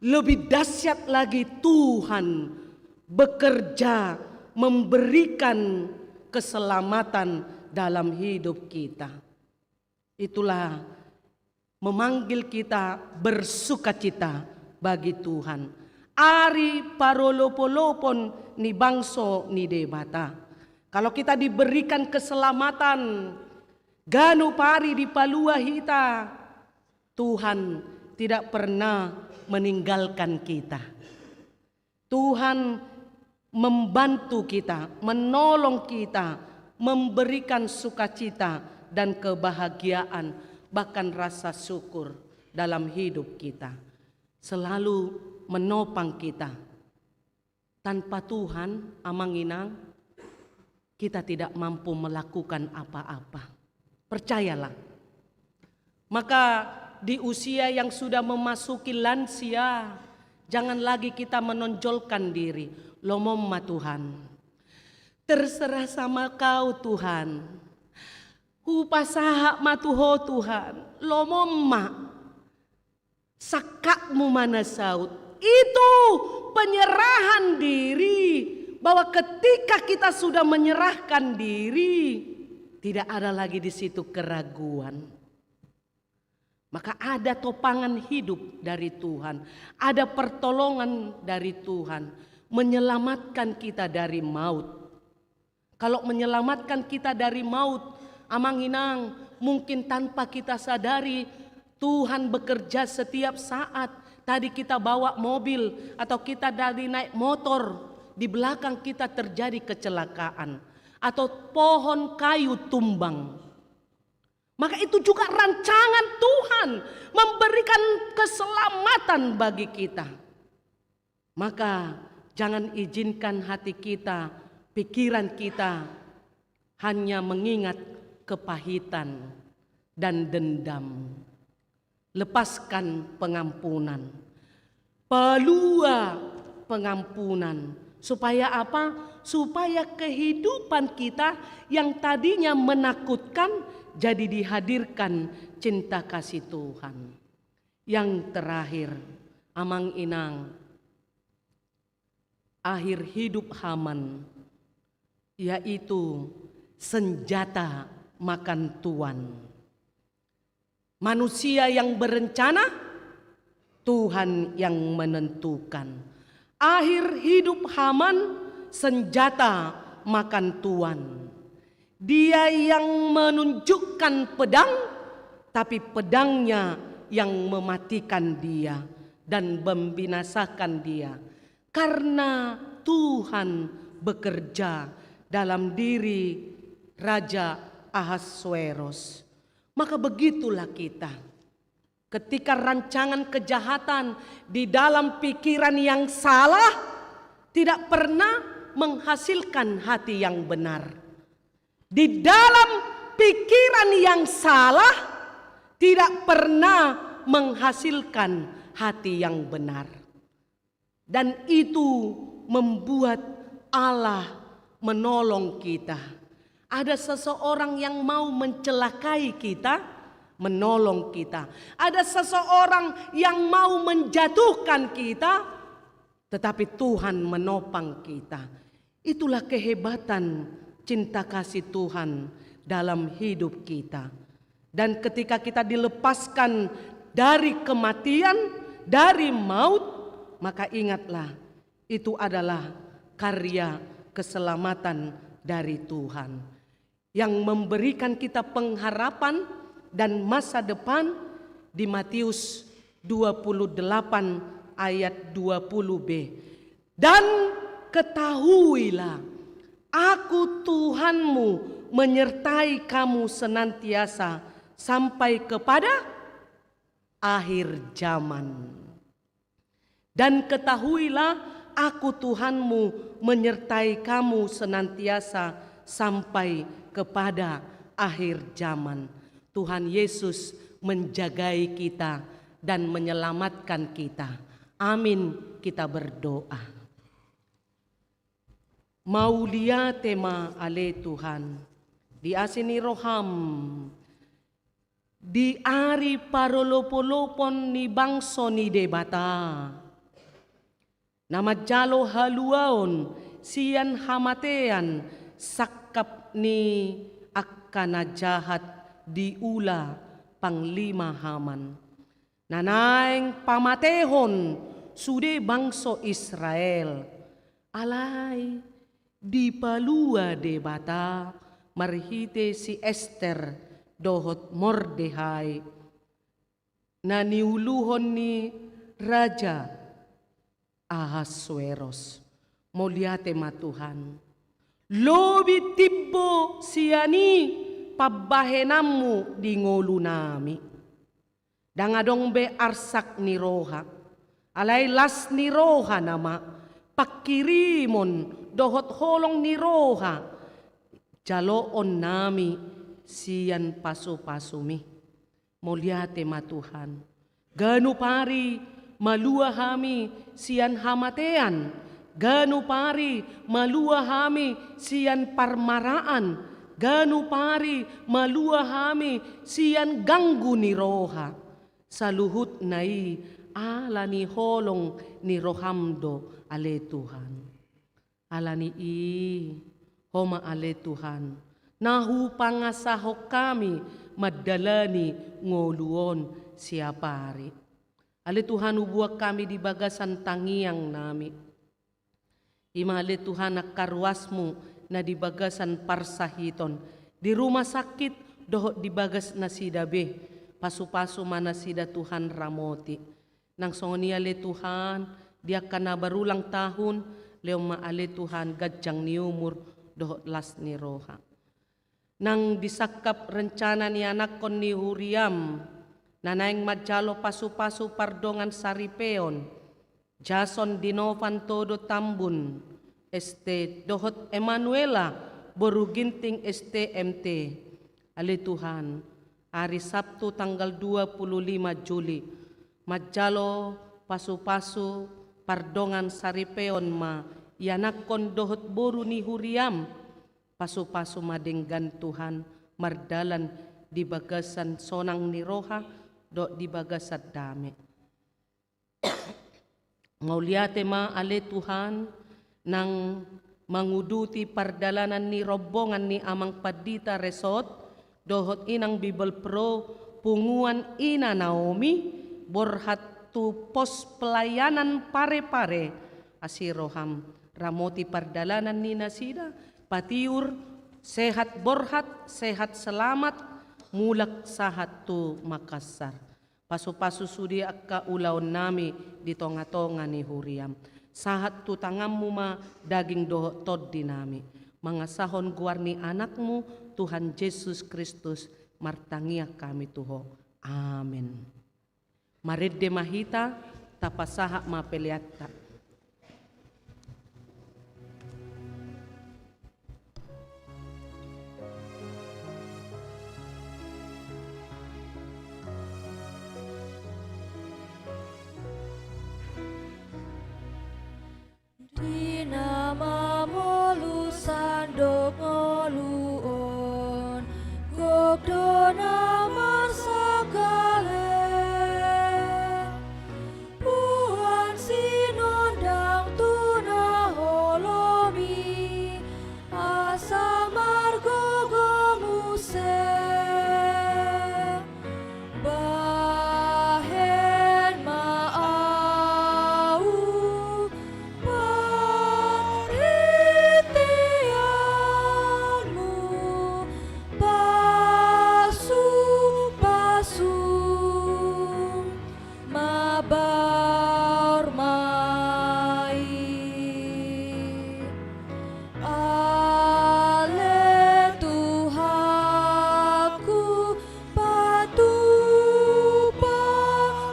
lebih dahsyat lagi Tuhan bekerja memberikan keselamatan dalam hidup kita. Itulah memanggil kita bersukacita bagi Tuhan. Ari parolopolopon ni bangso ni Debata. Kalau kita diberikan keselamatan, ganup ari dipalua hita, Tuhan tidak pernah meninggalkan kita. Tuhan membantu kita, menolong kita, memberikan sukacita dan kebahagiaan, bahkan rasa syukur dalam hidup kita. Selalu menopang kita. Tanpa Tuhan, amang inang, kita tidak mampu melakukan apa-apa. Percayalah. Maka di usia yang sudah memasuki lansia, jangan lagi kita menonjolkan diri. Lomom ma Tuhan. Terserah sama Kau, Tuhan. Hupasahat ma tu Ho, Tuhan. Lomom ma. Sangkapmu ma na saut. Itu penyerahan diri, bahwa ketika kita sudah menyerahkan diri, tidak ada lagi di situ keraguan. Maka ada topangan hidup dari Tuhan, ada pertolongan dari Tuhan, menyelamatkan kita dari maut. Kalau menyelamatkan kita dari maut, amang inang, mungkin tanpa kita sadari, Tuhan bekerja setiap saat. Tadi kita bawa mobil, atau kita tadi naik motor, di belakang kita terjadi kecelakaan, atau pohon kayu tumbang. Maka itu juga rancangan Tuhan memberikan keselamatan bagi kita. Maka jangan izinkan hati kita, pikiran kita hanya mengingat kepahitan dan dendam. Lepaskan pengampunan. Palua pengampunan. Supaya apa? Supaya kehidupan kita yang tadinya menakutkan jadi dihadirkan cinta kasih Tuhan. Yang terakhir, amang inang, akhir hidup Haman, yaitu senjata makan tuan. Manusia yang berencana, Tuhan yang menentukan. Akhir hidup Haman, senjata makan tuan. Dia yang menunjukkan pedang, tapi pedangnya yang mematikan dia dan membinasakan dia. Karena Tuhan bekerja dalam diri Raja Ahasweros. Maka begitulah kita. Ketika rancangan kejahatan di dalam pikiran yang salah tidak pernah menghasilkan hati yang benar. Di dalam pikiran yang salah tidak pernah menghasilkan hati yang benar. Dan itu membuat Allah menolong kita. Ada seseorang yang mau mencelakai kita, menolong kita. Ada seseorang yang mau menjatuhkan kita, tetapi Tuhan menopang kita. Itulah kehebatan cinta kasih Tuhan dalam hidup kita. Dan ketika kita dilepaskan dari kematian, dari maut, maka ingatlah, itu adalah karya keselamatan dari Tuhan yang memberikan kita pengharapan dan masa depan di Matius dua puluh delapan ayat dua puluh b. Dan ketahuilah, Aku Tuhanmu menyertai kamu senantiasa sampai kepada akhir zaman. Dan ketahuilah, Aku Tuhanmu menyertai kamu senantiasa sampai kepada akhir zaman. Tuhan Yesus menjagai kita dan menyelamatkan kita. Amin. Kita berdoa. Mauliate ma ale Tuhan, di asi ni roham, di ari parolopolopon ni bangso ni Debata, na manjalo haluaon sian hamatean sangkap ni angka na jahat diula Panglima Haman, na naeng pamatehon sude bangso Israel. Alai dipalua Debata marhite si Ester dohot Mordehai, na niuluhon ni Raja Ahasweros. Mauliate ma Tuhan. Lobi timbo sian i pambahenanmu di ngolunami. Ndang adong be arsak ni roha, alai las ni roha nama pangkirimon dohot holong ni roha jaloonnami sian pasupasumi. Mauliate ma Tuhan. Ganup ari malua hami sian hamatean, ganup ari malua hami sian parmaraan, ganup ari malua hami sian ganggu ni roha. Saluhutna i ala ni holong ni roham do ale Tuhan. Ala ni i, Ho ma ale Tuhan, na hupangasahon hami mandalani ngolu on siap ari. Ale Tuhan, hubuat hami di bagasan tangiangnami. I ma ale Tuhan angka ruasmu na di bagasan parsahiton, di rumah sakit dohot di bagas nasida be, pasupasu ma nasida Tuhan, ramoti. Nang songon i ale Tuhan, di angka na berulang tahun, lehon ma ale Tuhan ganjang ni umur dohot las ni roha. Nang di sangkap rencana ni anakkon ni huriam, na naeng manjalo pasupasu pardongan saripeon, Jason Dinovan Todo Tambun, S T, dohot Emanuela boru Ginting, S T, M T. Ale Tuhan, ari Sabtu tanggal dua puluh lima Juli, manjalo pasupasu pardongan saripeon ma ianakhon dohot boru ni huriaM. Pasupasu ma denggan Tuhan mardalan di bagasan sonang ni roha dohot di bagasan dame. Mauliate ma ale Tuhan, nang manguduti pardalanan ni rombongan ni Amang Pandita Resort dohot Inang Bibelvrouw, punguan Ina Naomi, borhat tu pos pelayanan Parepare. Asi rohaM, ramoti pardalanan ni nasida, patiur, sehat borhat, sehat selamat, mulak sahat tu Makassar. Pasupasu sude angka ulaonnami di tongatonga ni huriaM. Sahat tu tanganMu ma daging dohot tondinami. Mangasahon goar ni AnakMu, Tuhan Jesus Kristus, martangiang hami tu Ho. Amen. Marende ma hita, tapasahat ma peleanta. Di na mamolus sandok ngolu on, gok do na marsangkalen. Boan sinondang tu na holom i, asa margogo muse. Bahen ma ahu parhiteanmu, pasupasu. Mabaor ma i. Ale Tuhanku, patupa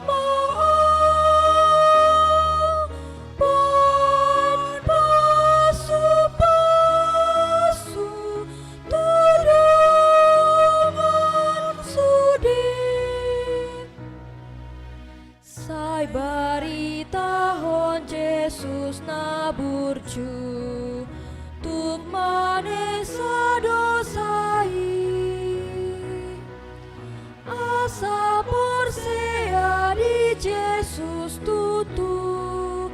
ma ahu, bahen pasupasu tu dongan sude. Sai baritahon Jesus na burju, tuk manesa dosa i. Asa porsea di Jesus tutu,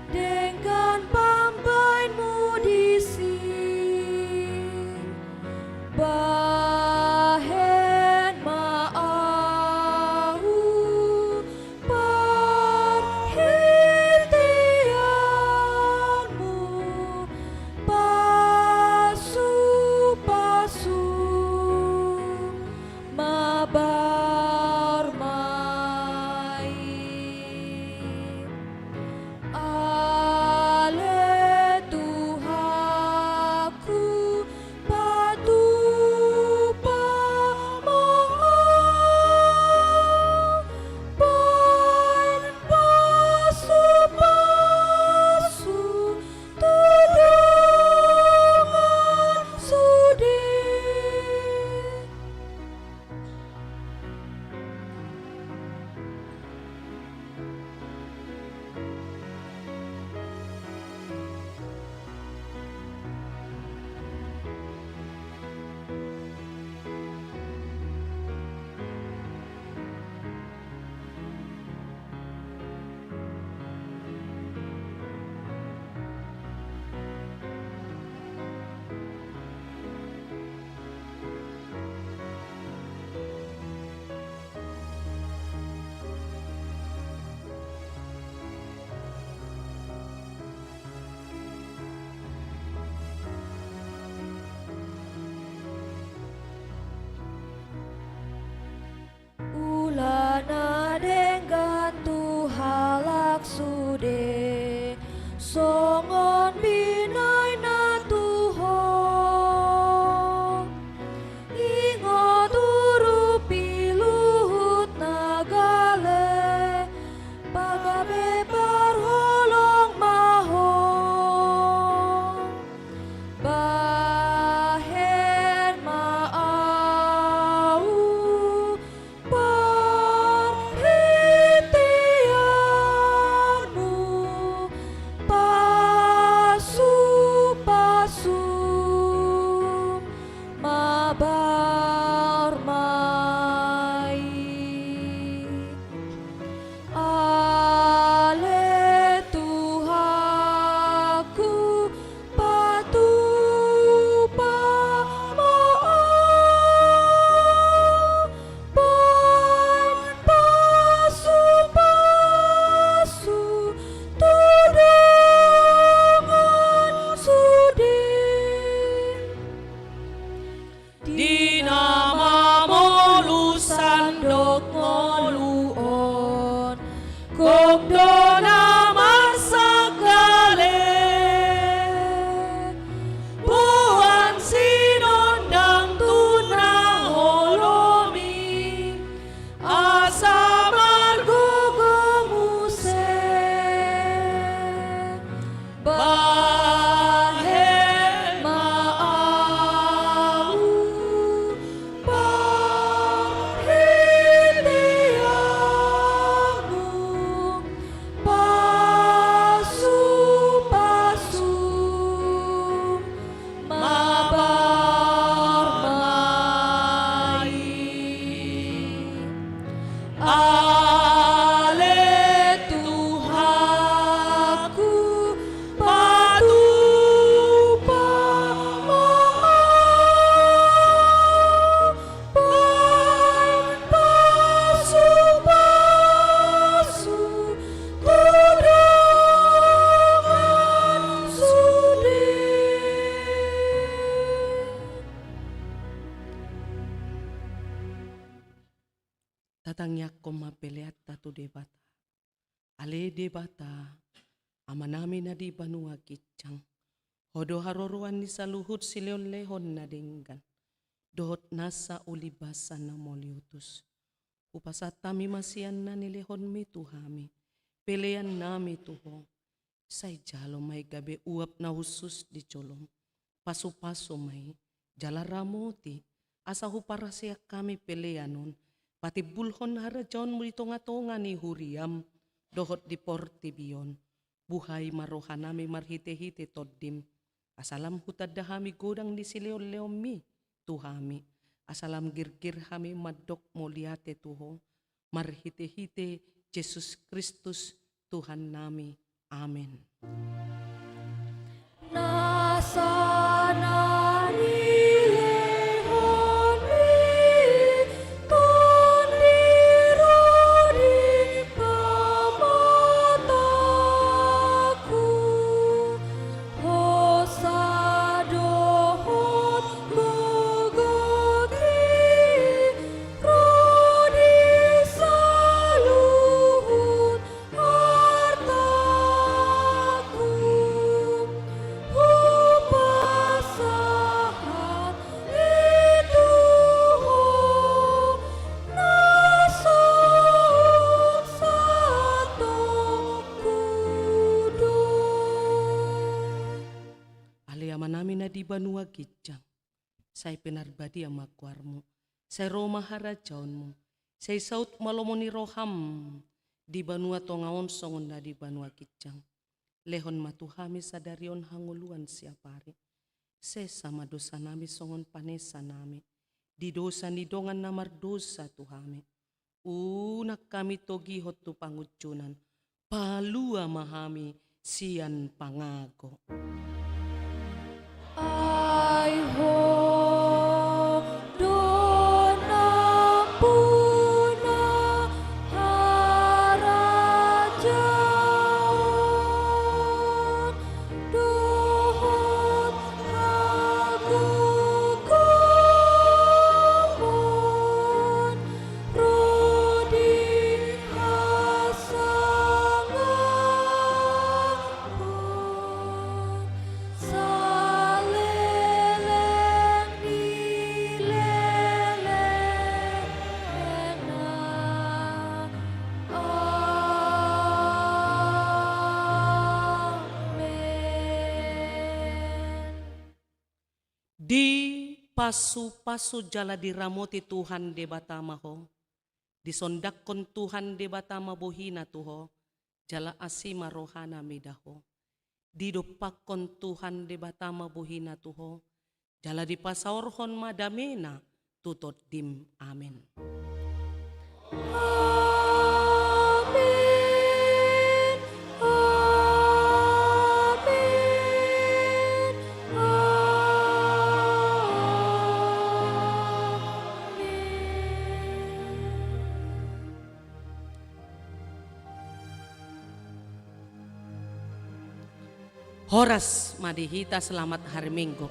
denggan pambahenmu disi. Bahen ma ahu parhiteanmu, pasupasu. Mabaor ma i. Ale Tuhanku, patupa ma ahu, bahen pasupasu tu dongan sude. Ula na denggan tu halak sude, songon binahen na tu Ho. Ingot urupi luhut na gale, pagabe parholong ma ho. Bahen ma ahu parhiteanmu, pa Tangiangkon ma peleanta tu Debata. Ale Debata, Amanami na di banua ginjang, Ho do haroroan ni saluhut silehonlehon na denggan dohot nasa ulibasa na mauliutus. Hupasahat hami ma sian na nilehonmi tu hami peleannami tu Ho. Sai jalo ma i gabe uap na hushus di jolom. Pasupasu ma i jala ramoti, asa huparaseak hami pelean on, patimbulhon harajaonmu di tongatonga ni huriam dohot di portibi on. Buhai ma rohanami marhitehite Tondim, asa lam hutanda hami godang ni silehonlehonmi tu hami, asa lam girgir hami mandok mauliate tu Ho, marhitehite Jesus Kristus Tuhannami. Amen. Nasa na nilehonmi Tondim, ro di pamatangku, hosa dohot gogoti, ro di saluhut artangku, hupasahat i tu Ho, na saut santongku do. Ale Amanami na di banua ginjang, sai pinarbadia ma goarmu, sai ro ma harajaonmu, sai saut ma lomo ni roham di banua tonga on songon na di banua ginjang. Lehon ma tu hami sadari on hangoluan siapari. Sesa ma dosanami songon panesanami di dosa ni dongan na mardosa tu hami. Unang hami togihon tu pangunjunan, palua ma hami sian pangago. Ai Ho do nampuna harajaon dohot hagogoon, ro di hasangapon saleleng ni lelengna. Amen. Dipasupasu jala diramoti Tuhan Debata ma ho. Disondanghon Tuhan Debata ma bohina tu ho, jala asi ma rohana mida ho. Didompakhon Tuhan Debata ma bohina tu ho, jala dipasaorhon ma damena tu tondim. Amen. Amen. Amen. Amen. Horas ma di hita, selamat hari Minggu.